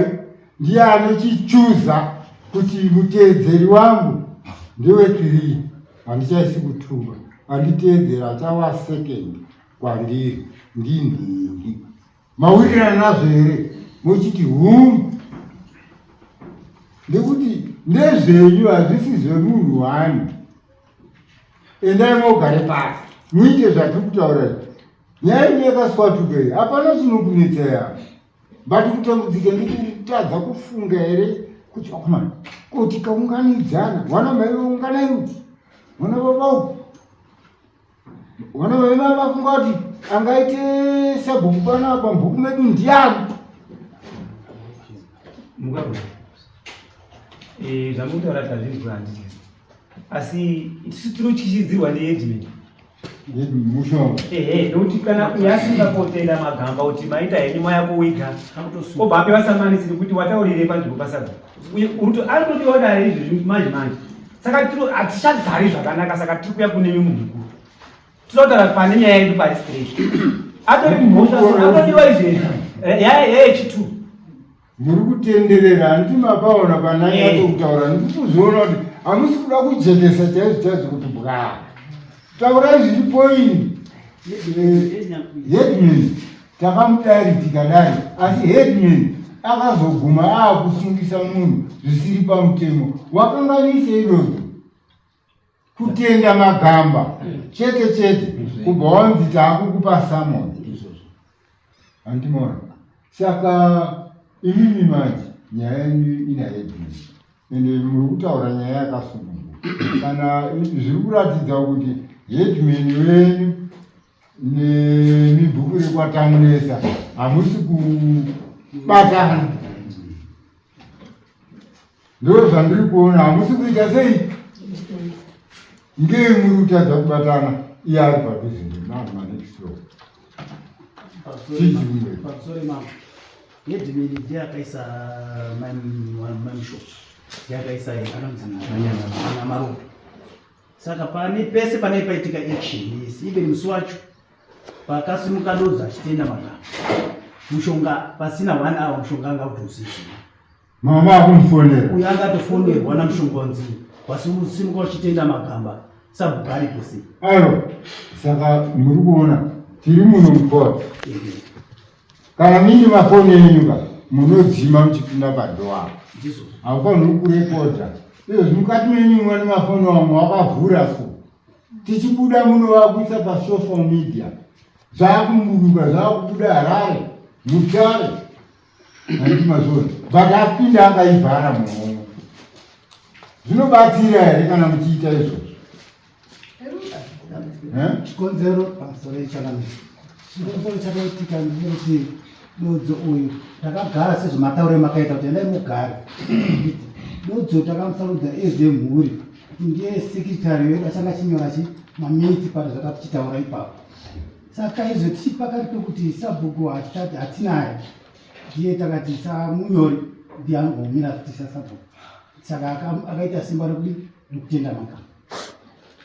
ndiye anochichuza kuti muteedzeri wangu ndewe 3, handichaisi kutuba, anditeedzera achawa second kwandiri ndinhingi. Mawirirana nazvo here? Mochiti hum, nekuti ndezvenyu, hazvisi zvemunhu wani. Endai mogare pasi muite zvatiri kutaura izvi. Nyaya iyi yakaswatuka iyi, hapana chinokunetsa ya, but kutambudzika ndikutadza kufunga here kuti akomana ko tikaunganidzana, wana mai vaunganai uku, wana baba uku, wana mai vafunga kuti angaite sabhuku panapa mubhuku medu ndiani? Mugabo. Eh, zvamutaura tazvinzwa handiti, asi isusu tinotyisidzirwa neheadman. Mushonga. Ehe, nekuti kana uyo asingakotenda magamba kuti maita henyu maya kuwiga, obva apiwa samanisi nekuti wataurire panzvimbo pasabhuku. Uye uruto ari kutodiwa dare izvezvi manje manje. Saka tiro hatichagari zvakanaka, saka tiri kuya kune mimwe mukuru. Tinotaura pane nyaya yedu pari straight. Atori mhosva, atodiwa izvezvi. Yayechitu. Muri kutenderera, handiti mapaona pananyatso kutaura? Ndiri kuzviona kuti hamusi kuda kujekesa chaizvo chaizvo kuti bwa. Taurai zviri point. Headman takamudari tikadari, asi headman akazoguma aakusungisa munhu zvisiri pamutemo. Wakanganise idodzo kutenda magamba chete chete, kubva wanzi taakukupa summon, handimona. Saka imimi manje nyaya yenyu ina headman, ende muri kutaura nyaya yakasununguka. Kana zviri kuratidza kuti headman wenyu nemibhuku rekwaTamunetsa hamusi kubatana, ndo zvandiri kuona. Hamusi kuita sei? Ngei muri kutadza kubatana? Iye ari padhuze nevanhu manext door. Chii? Pamusoro imamo, headman ndiye akaisa mamusho, ndiye akaisa anonzi Nyamaropa. Saka pane pese pane paitika action yes, even musi wacho pakasimuka Dodzo achitenda magamba, mushonga pasina one hour mushonga anga utosisina. Mama akumufonera. Uyo angatofonerwa namushonga wanzi wasimuka uchitenda magamba, sabhuku aripo sei? Aiwa, saka muri kuona tiri muno mukoti. Kana mini mafoni enyu ka munodzima muchipinda padoor. Ndizvo. Haufaniri kurekodha. Izvozvi mukati menyu mwane mafoni vamwe wakavhura so. Tichibuda muno vakuisa pasocial media. Zvakumburuka, zvakubuda Harare, Mutare. Handiti mazviona? But apinda akaivhara muhomwe. Zvinobatsira here kana muchiita izvozvo? Eh? Chikonzero, pamusoro ichanamisa, chikonzero chakaitika ndechekuti Dodzo uyu takagara sezvematauro emakaita kuti endai mugare. Dodzo takamusarudza ezvemhuri kuti ndiye secretary wedu, achanga achinyora chi maminitsi pano zvakatichitaura ipapo. Saka izvo tichi pakati pekuti sabhuku hatisati hatinaye, ndiye takati samunyori ndiye anogomira futi sasabhuku. Saka akaita simba rekudi. Nekutenda makamba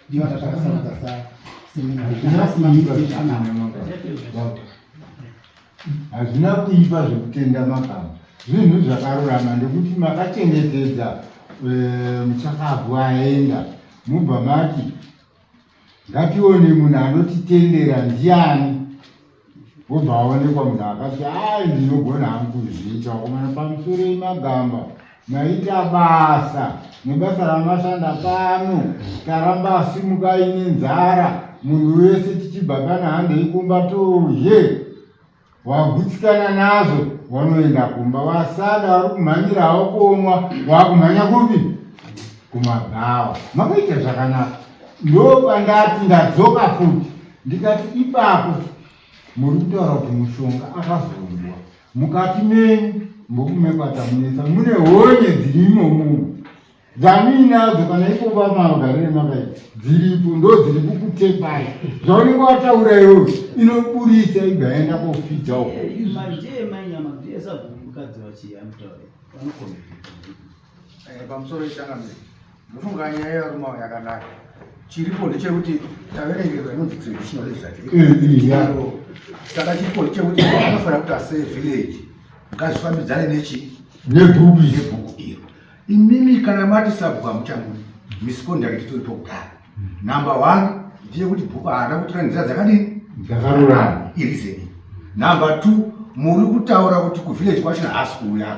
ndiyo atatakasanudza Hazvina kuipa zvekutenda makamba, zvinhu zvakarurama nekuti makachengetedza eh, muchakabvu aenda, mubva mati ngatione munhu anotitendera ndiani wobva aonekwa munhu akati ai ndinogona hangu kuzviita wakomana pamusoro emagamba maita basa nebasa ramashanda pano taramba asimuka ine nzara munhu wese tichibva pana handei kumba toye wagutsikana nazvo wanoenda kumba wasada vari kumhanyira havo komwa wakumhanya kupi kumabhawa makaita zvakanaka ndopandati ndadzoka futi ndikati ipapo muri kutaura kuti mushonga akazondwa mukati menyu mbokumekwatabunetsa mune honye dzirimo muno dzamuinadzo kana ipo pamagarire makaita dziripo ndo dziri kukutepai zvaunenge wataura iwewe inoburitsa ibva yaenda kofidza uko eh, pamusoro ichangamire ndofunga nyaya yevarume avo yakanaka chiripo ndechekuti taverengerwa inonzi traditional legislative eh, eh, saka chiripo ndechekuti vanofanira kuti ase village ngazvifambidzane nechi nebhuku nebhuku iro Imimi kana mati sabhuku hamuchamudi misconduct itoripo kudhara. Number one ndeyekuti bhuku haana kutora nzira dzakadini dzakarurama irizeni. Number two muri kutaura kuti kuvillage kwacho haasi kuuya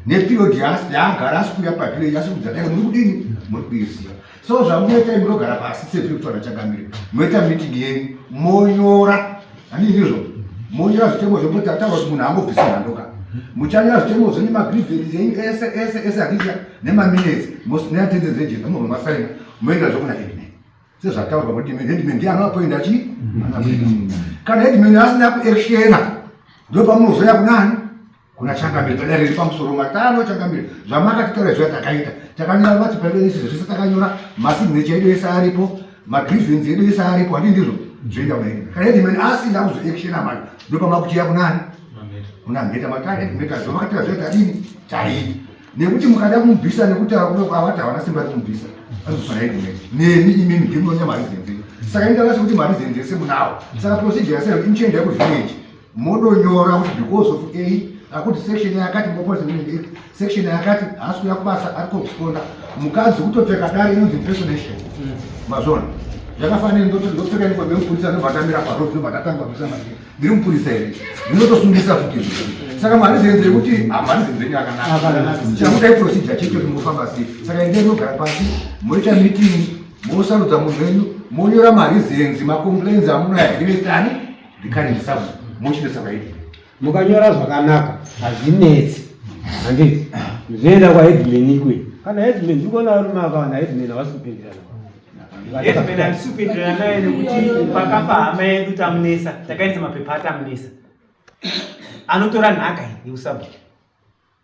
neperiod yaagara asi kuuya pavillage asi kudzadare muri kudini muri kuiziva so zvamunoita munogara pasi sezviri kutaura changamire moita meeting yenyu monyora Handii ndizvo? Monyora zvitemo zvekuti tataura kuti munhu angobvisi nhandoka. Muchanyora zvitemo zvenyu magrievances enyu ese ese ese handiti nemaminutes neattendance register munobva masaina moenda zvo kuna headman. Sezvataurwa kuti headman ndiye anoapoinda chii? Anoapoinda. Kana headman asina kuactiona ndopamunozoya kunani? Kuna changamire tadare riri pamusoro matano changamire zvamakatitaura zviya takaita takanyora vati paveresi zvese takanyora masignature edu ese aripo magrievance edu ese aripo handii ndizvo zvoenda kuna headman kana headman asina kuzoactiona manje ndopamakuchiya kunani kuna mheta matano headman zvamakataura zviya tadini taita nekuti mukada kumubvisa nekuti avati havana simba rekumubvisa anobviswa naheadman nemi imimi ndimi munonya mareasons enyu saka indaona sekuti mareasons ese munawo saka procedure yasei imuchienda kuvillage modonyora kuti because of a akuti section yakati section yakati haasi kuya kubasa ari kuexponda mukadzi kutopfeka dare inonzi impersonation mm. mazvona zvakafanira ndopfeka ndiko ndemupurisa ndobva ndamira paroad ndobva ndatanga kuisa mari ndiri mupurisa here ndinotosungisa futi izvo saka mari zenze yekuti ah, mari zenze enyu akanaka chakutai procedure chete kuti mofamba sei saka endei mogara pasi moita meeting mosarudza munhu wenyu monyora mari zenzi macomplains amunoya against ani Mukanyora zvakanaka hazvinetsi handiti zvinoenda kwaheadman ikwe kana headman ndikuona varume akawana headman havasi kupindirana headman handisi kupindirana naye nekuti pakafa hama yedu tamunesa takaendesa mapepa atamunesa anotora nhaka yeusabhuku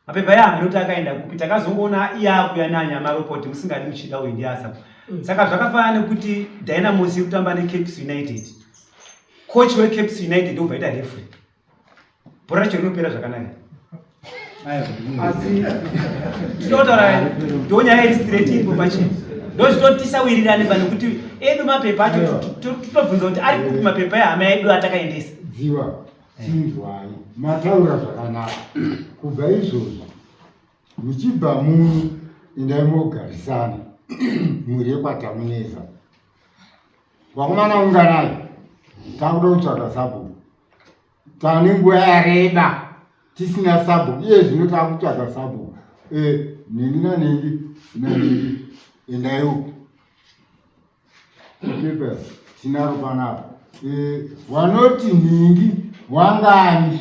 Mapepa aya hameno kuti akaenda kupi takazongoona iye akuya nanyamaropoti musingadi muchida uyu ndiye asabhuku mm. Saka zvakafanana nekuti Dynamos iri kutamba neCaps United. Coach weCaps United ndobva ita referee. Bhora racho rinopera zvakanaka. Asi tinotaura ndonyaya iri straight iripo pachena. Ndozvitotisawirirane pa nekuti edu mapepa acho totobvunza kuti ari kupi mapepa ehama yedu atakaendesa. Dziwa. Chinzwai, mataura zvakanaka. Kubva izvozvo muchibva muno endai mogarisana mhuri yekwaTamuneza. Vakomana unganai, takuda kutsvaga sabhuku. Tane nguva yareba tisina sabhuku, iye zvino takutsvaga sabhuku. Eh, nhingi nanhingi nanhingi endai uko. Papers tinaro panapa. Eh, wanoti nhingi wangani?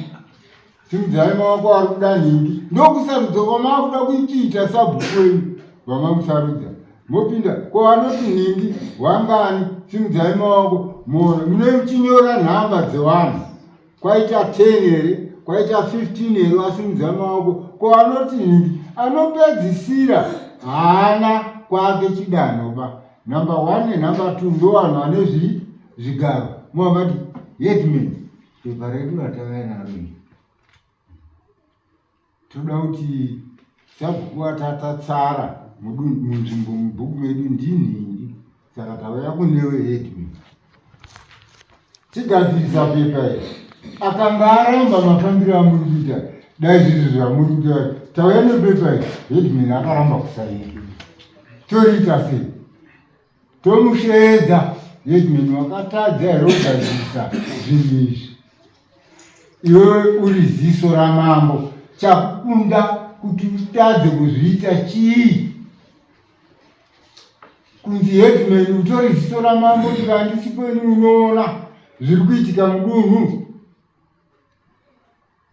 Simudzai maoko ari kuda nhingi. Ndokusarudza kwamakuda kuitiita sabhuku wenyu vamamusarudza. Mopinda ko vanoti nhingi wangani? Simudzai maoko muone. Munochinyora nhamba dzevanhu. Kwaita 10 here? Kwaita 15 here wasimudza maoko? Ko anoti nhingi anopedzisira haana kwake chidanho ba. Number 1 nenumber 2 ndo vanhu vane zvi zvigaro. Mova mati headman pepa redu ratauya naro iri. Toda kuti sabhuku atatatsara. munzvimbo mubhuku medu ndinhingi saka tauya kunewe headman tigadzirisa pepa iri akanga aramba mafambiro amuri kuita dai zvizvo zvamuri kuita tauya nepepa iri headman akaramba kusaina toriita sei tomusheedza headman wakatadza here kugadzirisa zvinhu izvi iwewe uri ziso ramambo chakukunda kuti utadze kuzviita chii kunzi headman utori ziso ramambo tikandisipo ini unoona zviri kuitika mudunhu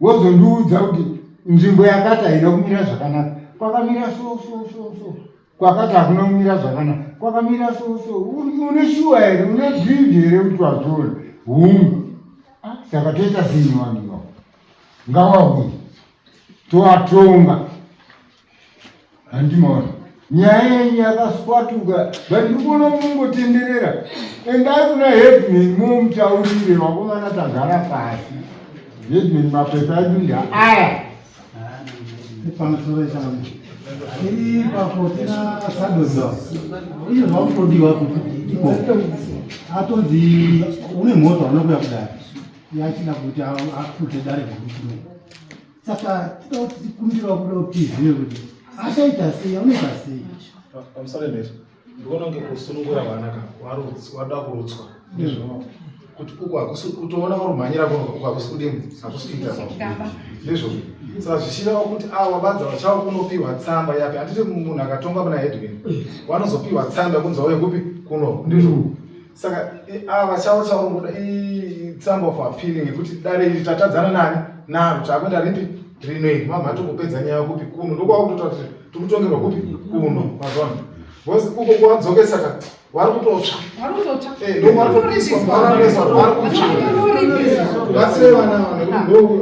wozondiudza kuti nzvimbo yakati haina kumira zvakanaka kwakamira so so so so kwakati hakuna kumira zvakanaka kwakamira so so une shuwa here une bhivi here kuti wazviona hungu ah, saka toita sei nevanhu ivavo ngavauye tovatonga Handimaona nyaya yenyu yakaswatuka but ndikuona mungotenderera. Endai kuna headman mumutaurire vakomana tagara pasi. Headman mapepa edu ndaaya. Pamusoro changu. Ipapo tina sadoza. Izvo zvakutodiwa kuti iko. Atonzi une mhosva unokuya kudare. Yachida kuti akudze dare guru. Saka tinoda kuti tikumbirawo kuda kuti tizive kuti achaita sei, anoita sei. Pamusoro pezvo, ndikuona kunge kusunungura vana ka wada kurutswa ndizvo kuti uku hakusi kutoona kurumhanyira kuno uku hakusi kudini hakusi kuita ndizvo saka zvichireva kuti awa badza vachava kunopiwa tsamba yapi handiti munhu akatongwa muna headman wanozopiwa tsamba yekunzi wauye kupi kuno ndizvo saka ava chavo chavangoda itsamba of appealing yekuti dare iri tatadzana nani naro takuenda ripi rino iri mamha tokupedza nyaya kupi kuno ndokwava kutoita kuti tikutongerwa kupi kuno mazona because uko kwavadzokesa ka vari kutotsva eh, ndokwatopiswa vararesa vari kutsva batsirei vana ava nekuti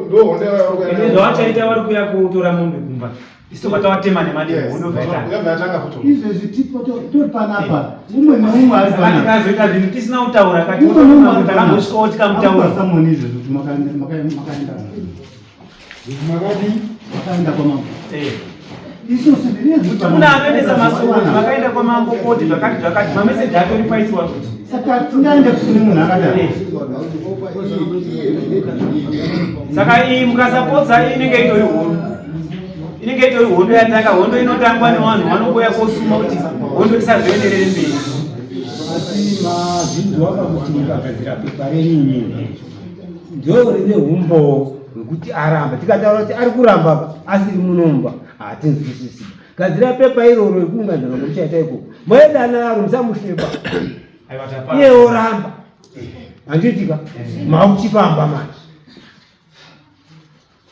ndohonde yavari zvavachaita vari kuya kutora mombe kumba isu tobva tawatema nemademo unobva futi izvezvi tipo tori panapa umwe neumwe ari panapa tikazoita zvinhu tisina kutaura takambosvikawo tikamutaura samoni izvezvi kuti makaenda makaenda makadii makaenda kwamambo eh. isusu kuti muna anoendesa masoko kuti makaenda kwamambo koti zvakati zvakati mameseji atori paisiwa kuti saka tingaende kune munhu akadaro eh. Saka iyi mukasapotsa inenge itori hondo. Inenge itori hondo yatanga, hondo inotangwa nevanhu vanongouya kosuma kuti hondo isazoenderere mberi. Asi mazvinzwa pakuti mukagadzira pepa renyu imimi ndo rine umbowo hwekuti aramba. Tikataura kuti ari kuramba asiri munomba hatinzwisisi. Gadzira pepa iroro rekuunganidza vamuchaita ikoko moenda naro musamushepa iye oramba handitika mauchipamba manje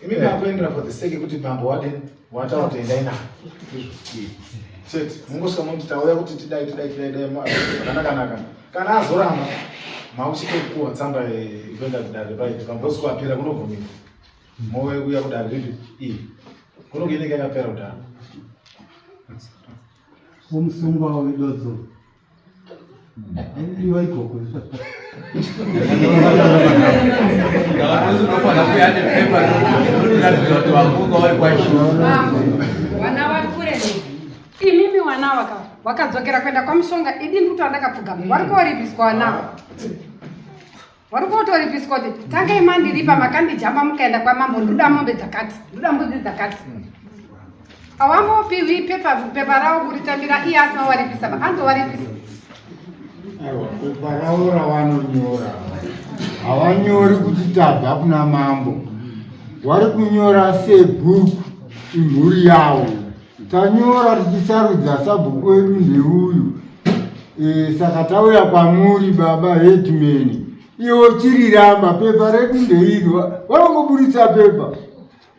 imi makuendera for the sake yekuti bambo wade wataura kuti endai nayo chete mungosvika muti tauya kuti tidai tidai tidai dai zvakanaka kana azoramba mauchitopuwa tsamba yekuenda kudare paiti bambo osikuapira kunobvumira move kuya kudare ripi iyi kunonge inenge yakapera kudhara Womusungwa wedodzo Iwa ikoko. Vana vari kure nei? Imimi wana waka wakadzokera kuenda kwamushonga idi ndikuti wandakapfugama wari koripiswa wanawo wari kotoripiswa kuti tangai mandiripa makandijamba mukaenda kwamambo ndoda mombe dzakati ndoda mbudzi dzakati awambopiwi pepa pepa ravo kuritambira iye asina waripisa ba anzowaripisa Aiwa, pepa ravo ravanonyora havanyori kuti tabva kuna mambo, vari kunyora sebhuku imhuri yavo. Tanyora tichisarudza sabhuku wedu ndeuyu. E, saka tauya kwamuri baba headman, iwo chiriramba pepa redu ndeiri, vanongoburitsa pepa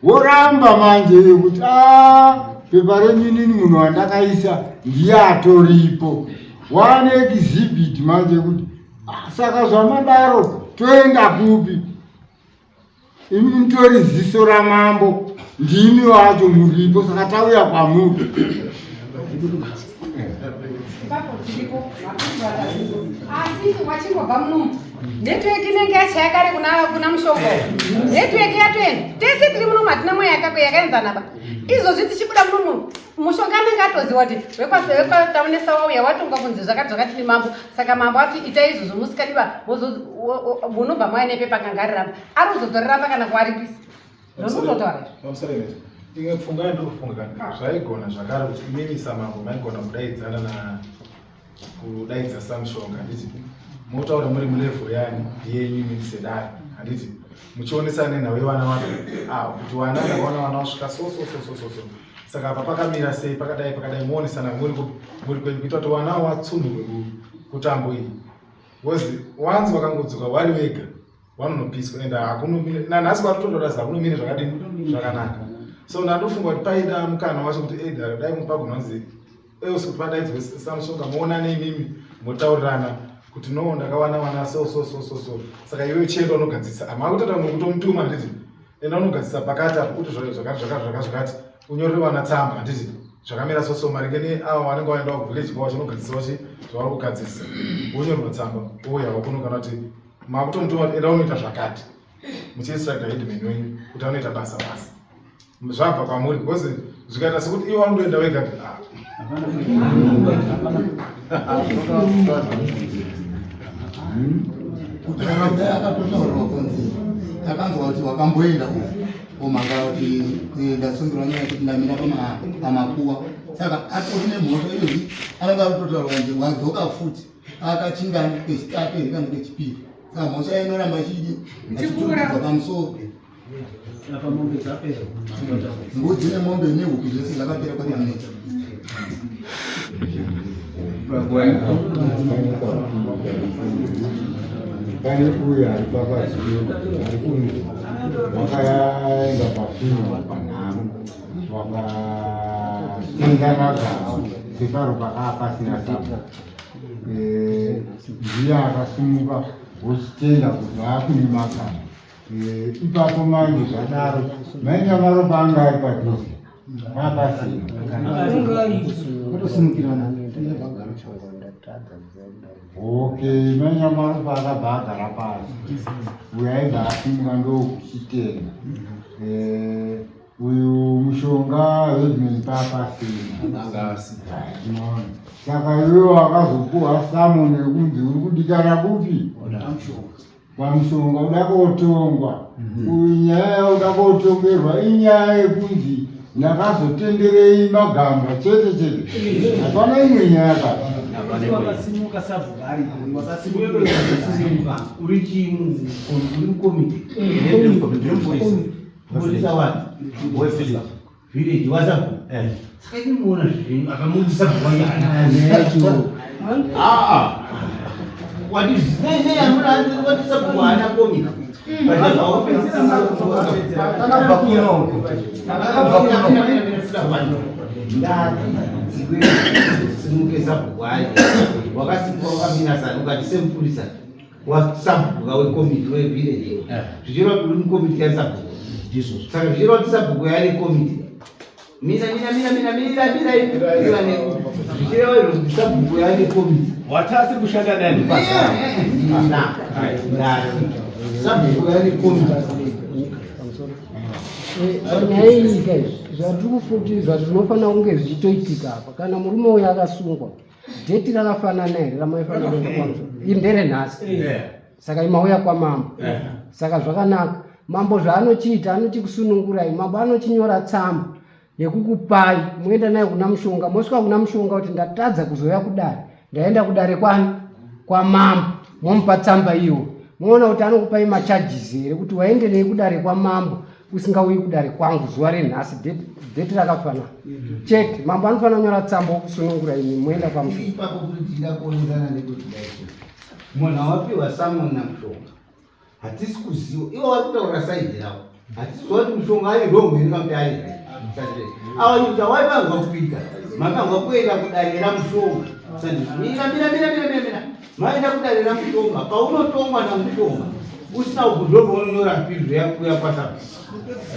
Woramba manje iye kuti ah, pepa renyu inini munhu wandakaisa ndiye atoripo. Wane exhibit manje kuti ah, saka zvamadaro toenda kupi? Imi mutori ziso ramambo ndimi wacho muripo saka tauya kwamuri. Ipapo tiripo asi wachingobva munomu network inenge yachaya kare kuna kuna mushongo network yatoenda tese tiri munomu hatina mweya yakako yakaenzana ba izvozvi tichibuda munomu mushonga anenge atoziva kuti wekwataunesa wauya watongwa kunzi zvakati zvakati nemambo saka mambo ati itai izvozvo musikadiba munobva mauya nepepa kangariramba ari kuzotoriramba kana kuaripisa ndokutotaura izvo imwe pfungwa yandiri kufunga kana zvaigona zvakare kuti imimi samambo maigona kudaidzana na kudaidza samushonga handiti motaura muri mulevel yani yenyu imimi sedare handiti muchionesana nenhau yevana vako ah, kuti wana ndakaona vana vasvika so so so so so so saka apa pakamira sei pakadai pakadai muonesana muri muri kwenyu kuita kuti wana watsunhurwe kutambo iyi because once wakangodzoka wari wega wanonopiswa and hakunomire nanhasi kwatototora hakunomire zvakadini zvakanaka so ndandofunga kuti paida mukana wacho kuti edare dai mupagonanzi else kuti padaidzwe samushonga muonane imimi motaurirana kuti no ndakawana vana so so so so so saka iwe chienda unogadzisa hamakutoita nokutomutuma handiti enda unogadzisa pakati apo kuti zvakati zvakati zvakati zvakati unyorere vana tsamba handiti zvakamira so so maringe neavo vanenge vaenda kuvillage kwavo vachinogadzisa vachi zvavari kugadzisa wonyorerwa tsamba ouyawo kuno kana kuti makutomutuma kuti enda unoita zvakati muchiinstructa headman wenyu kuti anoita basa basa zvabva kwamuri because zvikaita sekuti ivo vanotoenda vega ah. Kutaura kudai akatotaurirwa kunzi takanzwa kuti wakamboenda uku omhangara kuti eh, ndasungirwa nyaya yekuti ndamira pamakuwa saka atori nemhosva iyoyi anenge akutotaurwa kunzi wadzoka futi akachingani kechitatu here kana kechipiri saka mhosva inoramba ichidi achiturikidza pamusoro Apa mombe dzapera. Mbudzi nemombe nehuku zvese zvakapera kwaTamunetsa. Pane uyo ari pakati ari kunzi wakaenda pafuneral panhamo wakatenga magaba separo pakaa pasina saba ndiye akasimuka wochitenda kubva kune magaba Eh, ipapo manje zvadaro mainga maropa anga ari padhuze papasina okay mainga maropa akabva agara pasi uyo aibva asimuka ndokuchitenda eh, uyu mushonga headman papasina saka iwe wakazopuwa samoni yekunzi uri kudikana kupi pamushonga uda kotongwa mhm. uyu nyaya yauda kotongerwa inyaya yekunzi ndakazotenderei magamba chete chete hapana imwe nyaya kawakasimuka sabhuku ari wakasimuka uri chii uri mukomiti village wasabhuku eh. saka imuona zvinhu akamudisa wakasimuka wakamira sani ukati semupurisa wasabhuku wekomiti wevillage zvichireva kuti uri mukomiti yasabhuku saka zvichireva kuti sabhuku yaane komiti mina mina mina mina mira mira mira zvichireva izvo kuti sabhuku yaane komiti watasi kushanda naye ndipasa sabhuku yaane komiti Nyaya iyi ka izvi zvatiri kufuti zvazvinofanira kunge zvichitoitika apa kana murume uyu akasungwa Date rakafanana here ramaifanira kuenda kwamusoro? Iri nderenhasi. Saka imauya kwamambo. Saka zvakanaka. Mambo zvaanochiita anochikusunungurai. Mambo anochinyora tsamba yekukupai moenda nayo kuna mushonga mosvika kuna mushonga kuti ndatadza kuzouya kudare ndaenda kudare kwani kwamambo momupa tsamba iwo moona kuti anokupai macharges here kuti waenderei kudare kwamambo usingauyi kudare kwangu zuva renhasi dheti rakafanana chete mambo anofanira kunyora tsamba wokusunungura imi moenda kwamuipapo kuti tingakuonekana nekuti daiso munhu awapiwa samon namushonga hatisi kuziva ivo vari kutaura saidi ravo hatisi kuziva kuti mushonga ari wrong here kana kuti ari right ava nyika waifanirwa kuita mafanirwa kuenda kudare ramushonga mira mira mira mira mira mira Maenda kudare ramushonga paunotongwa namushonga usina kugudzoka unonyora appeal yakuya kwasabhuku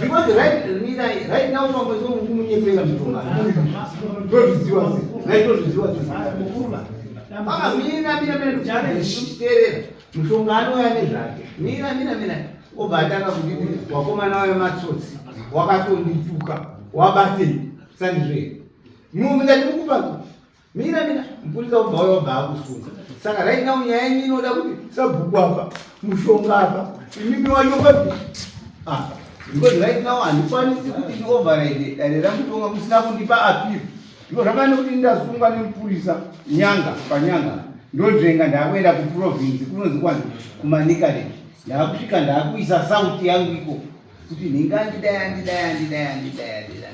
because right mira right now mambo so kumunyepera mushonga tozviziva sei nai tozviziva sei ah mira mira mira teerera mushonga anouya nezvake mira mira mira obva atanga kudii wakomana wayo matsotsi. Wakatondituka wabatei sandizve mumwe ndati mukupa mira mira mupurisa ubva uya wabva akusunga saka right now nyaya yenyu inoda kuti sabhuku apa mushonga apa imimi wacho papi ah because right now handikwanisi kuti ndioverride dare ramutonga musina kundipa appeal ndiko zvakane kuti ndasungwa nemupurisa nyanga panyanga ndonzvenga ndakuenda kuprovince kunonzi kwanzi kumanikaland ndakusvika ndakuisa sauti yangu iko kuti nhinga andidai andidai andidai andidai andidai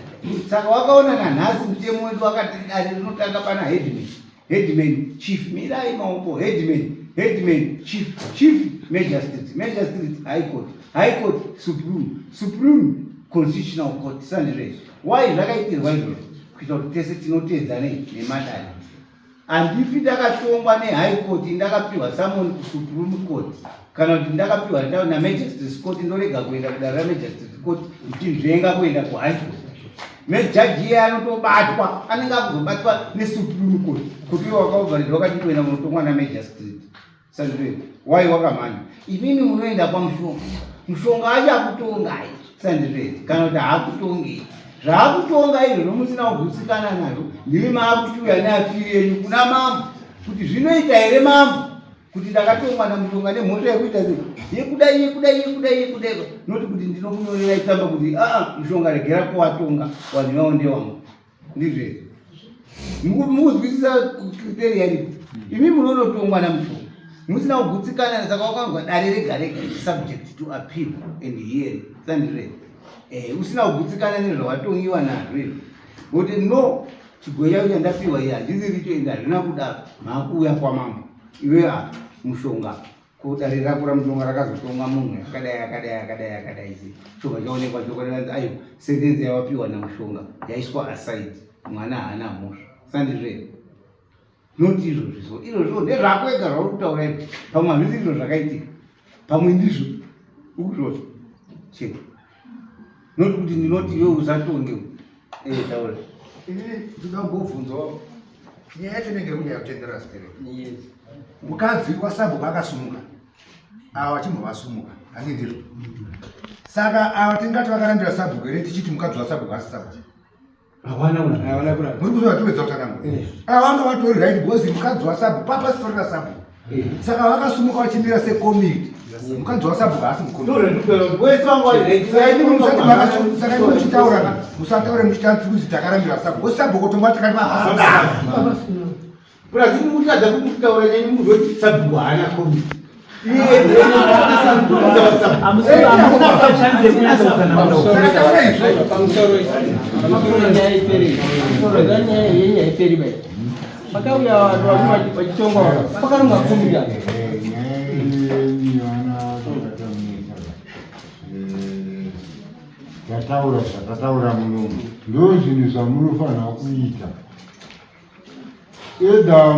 saka wakaona nanhasi mutemo wedu wakati dare rinotanga pana headman headman chief mirai maoko headman headman chief chief magistrate magistrate high court high court supreme supreme constitutional court sandizvo izvo why zvakaitirwa izvozvo kuita kuti tese tinoteedza nei nemadare Handifi ndakatongwa nehigh court ndakapiwa summon kusupreme court kana kuti ndakapiwa namagistrates court ndorega kuenda kudare ramagistrates court ndichinzvenga kuenda kuhigh court mejaji iye anotobatwa anenge akuzobatwa nesupreme court kuti iwe wakaovharidwa wakati kuenda kunotongwa namagistrate Sandre, why wakamhanya? Imimi munoenda kwamushonga. Mushonga achakutongai. Sandre, kana kuti haakutongi. Zvaakutonga izvozvo musina kugutsikana nazvo, ndimi maakuchiuya neapiri yenyu kuna mambo. Kuti zvinoita here mambo? Kuti ndakatongwa namushonga nemhosva yekuita sei? Yekudai, yekudai, yekudai, yekudai. Noti kuti ndinokunyorerai tsamba kuti aa mushonga regera kuwatonga, vanhu vawo ndewangu. Ndizvo here? Mukuzwisisa criteria iripo. Imi munonotongwa namushonga. Musina kugutsikana saka wakanzwa dare rega rega is subject to appeal and hearing. Sandizvo here? Eh, usina kugutsikana nezvawatongiwa nazvo izvo. Kuti no chigoyi chako chandapiwa iye handisi richo ende hazvina kudaro. Makuuya kwamambo. Iwe apa mushonga Ko dare rako ramutonga rakazotonga munhu akadai akadai akadai akadai sei chobva chaonekwa chokwadi aiwa sentence yawapiwa namushonga yaiswa aside mwana haana mhosva sandizvo here not izvozvi so izvozvo ndezvako ega zvauri kutaura izvo pamwe hazvisi izvo zvakaitika pamwe ndizvo ukuzvozvo chete not kuti ndinoti iwe usatonge eh taura ini ndinoda kumbobvunzawo nyaya yacho inenge iri kunyanya kutenderera stereki mukadzi wasabhuku akasumuka ava vachimbo vasumuka handi ndizvo saka ava tingati vakarambira sabhuku here tichiti mukadzi wasabhuku asi sabhuku muri kuzoa tiwedza kutsanangura eh. ava vanga vatori right because mukadzi wasabhuku papasitori nasabhuku eh. saka vakasumuka vachimira sekomiti mukadzi wasabhuku haasi mukomisaka muchitaura musataure muchitati kuzi takarambira sabhuku sabhuku tongwa tikati Brazil mutadza kutaura nyenyu muzoti sabhuku haana komiti. Pakauya vanhu vachitongwa pakarongwa komiti apa. Tataura zvatataura munomu ndo zvinhu zvamunofanira kuita. Either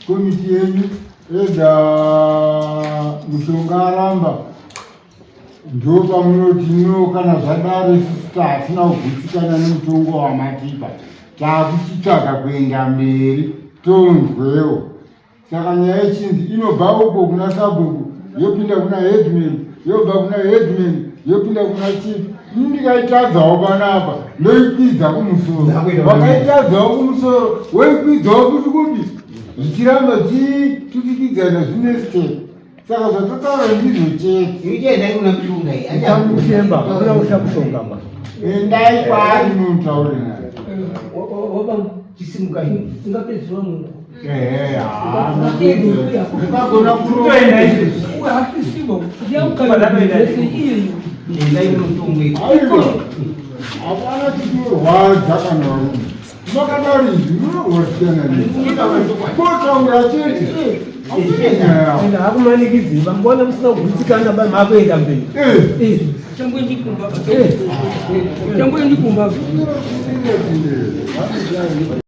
komiti yenyu either mushonga aramba ndopamunoti no kana zvadaro isusu tahatina kugutsikana nemutongo wamatipa takuchitsvaga kuenda mberi tonzwewo Saka nyaya yechinzi inobva uko kuna sabhuku yopinda kuna headman yobva kuna headman yopinda kuna chief. Ini ndikaitadzawo panapa ndoikwidza kumusoro, wakaitadzawo kumusoro woikwidzawo futi kupi, zvichiramba zvichitutikidzana zvine step. Saka zvatotaura ndizvo chete. Ichiendai kuna mushonga iyi. Muchemba, hakuna kusha mushonga ba. Endai kwaari munotaure naye. Chisimuka iyi. Ungapedzwa mungu. Ehe, haa. Ukagona kuroa. Endai kunotonga iyi. Aiwa. Hapana chinorwadza kana varume. Makadaro izvi munorwadzana nei? Kotaura chete. Ende hakumanikidzi vamboona musina kugutsikana ba makuenda mberi. Eh. Changoendi kumba. Changoendi kumba.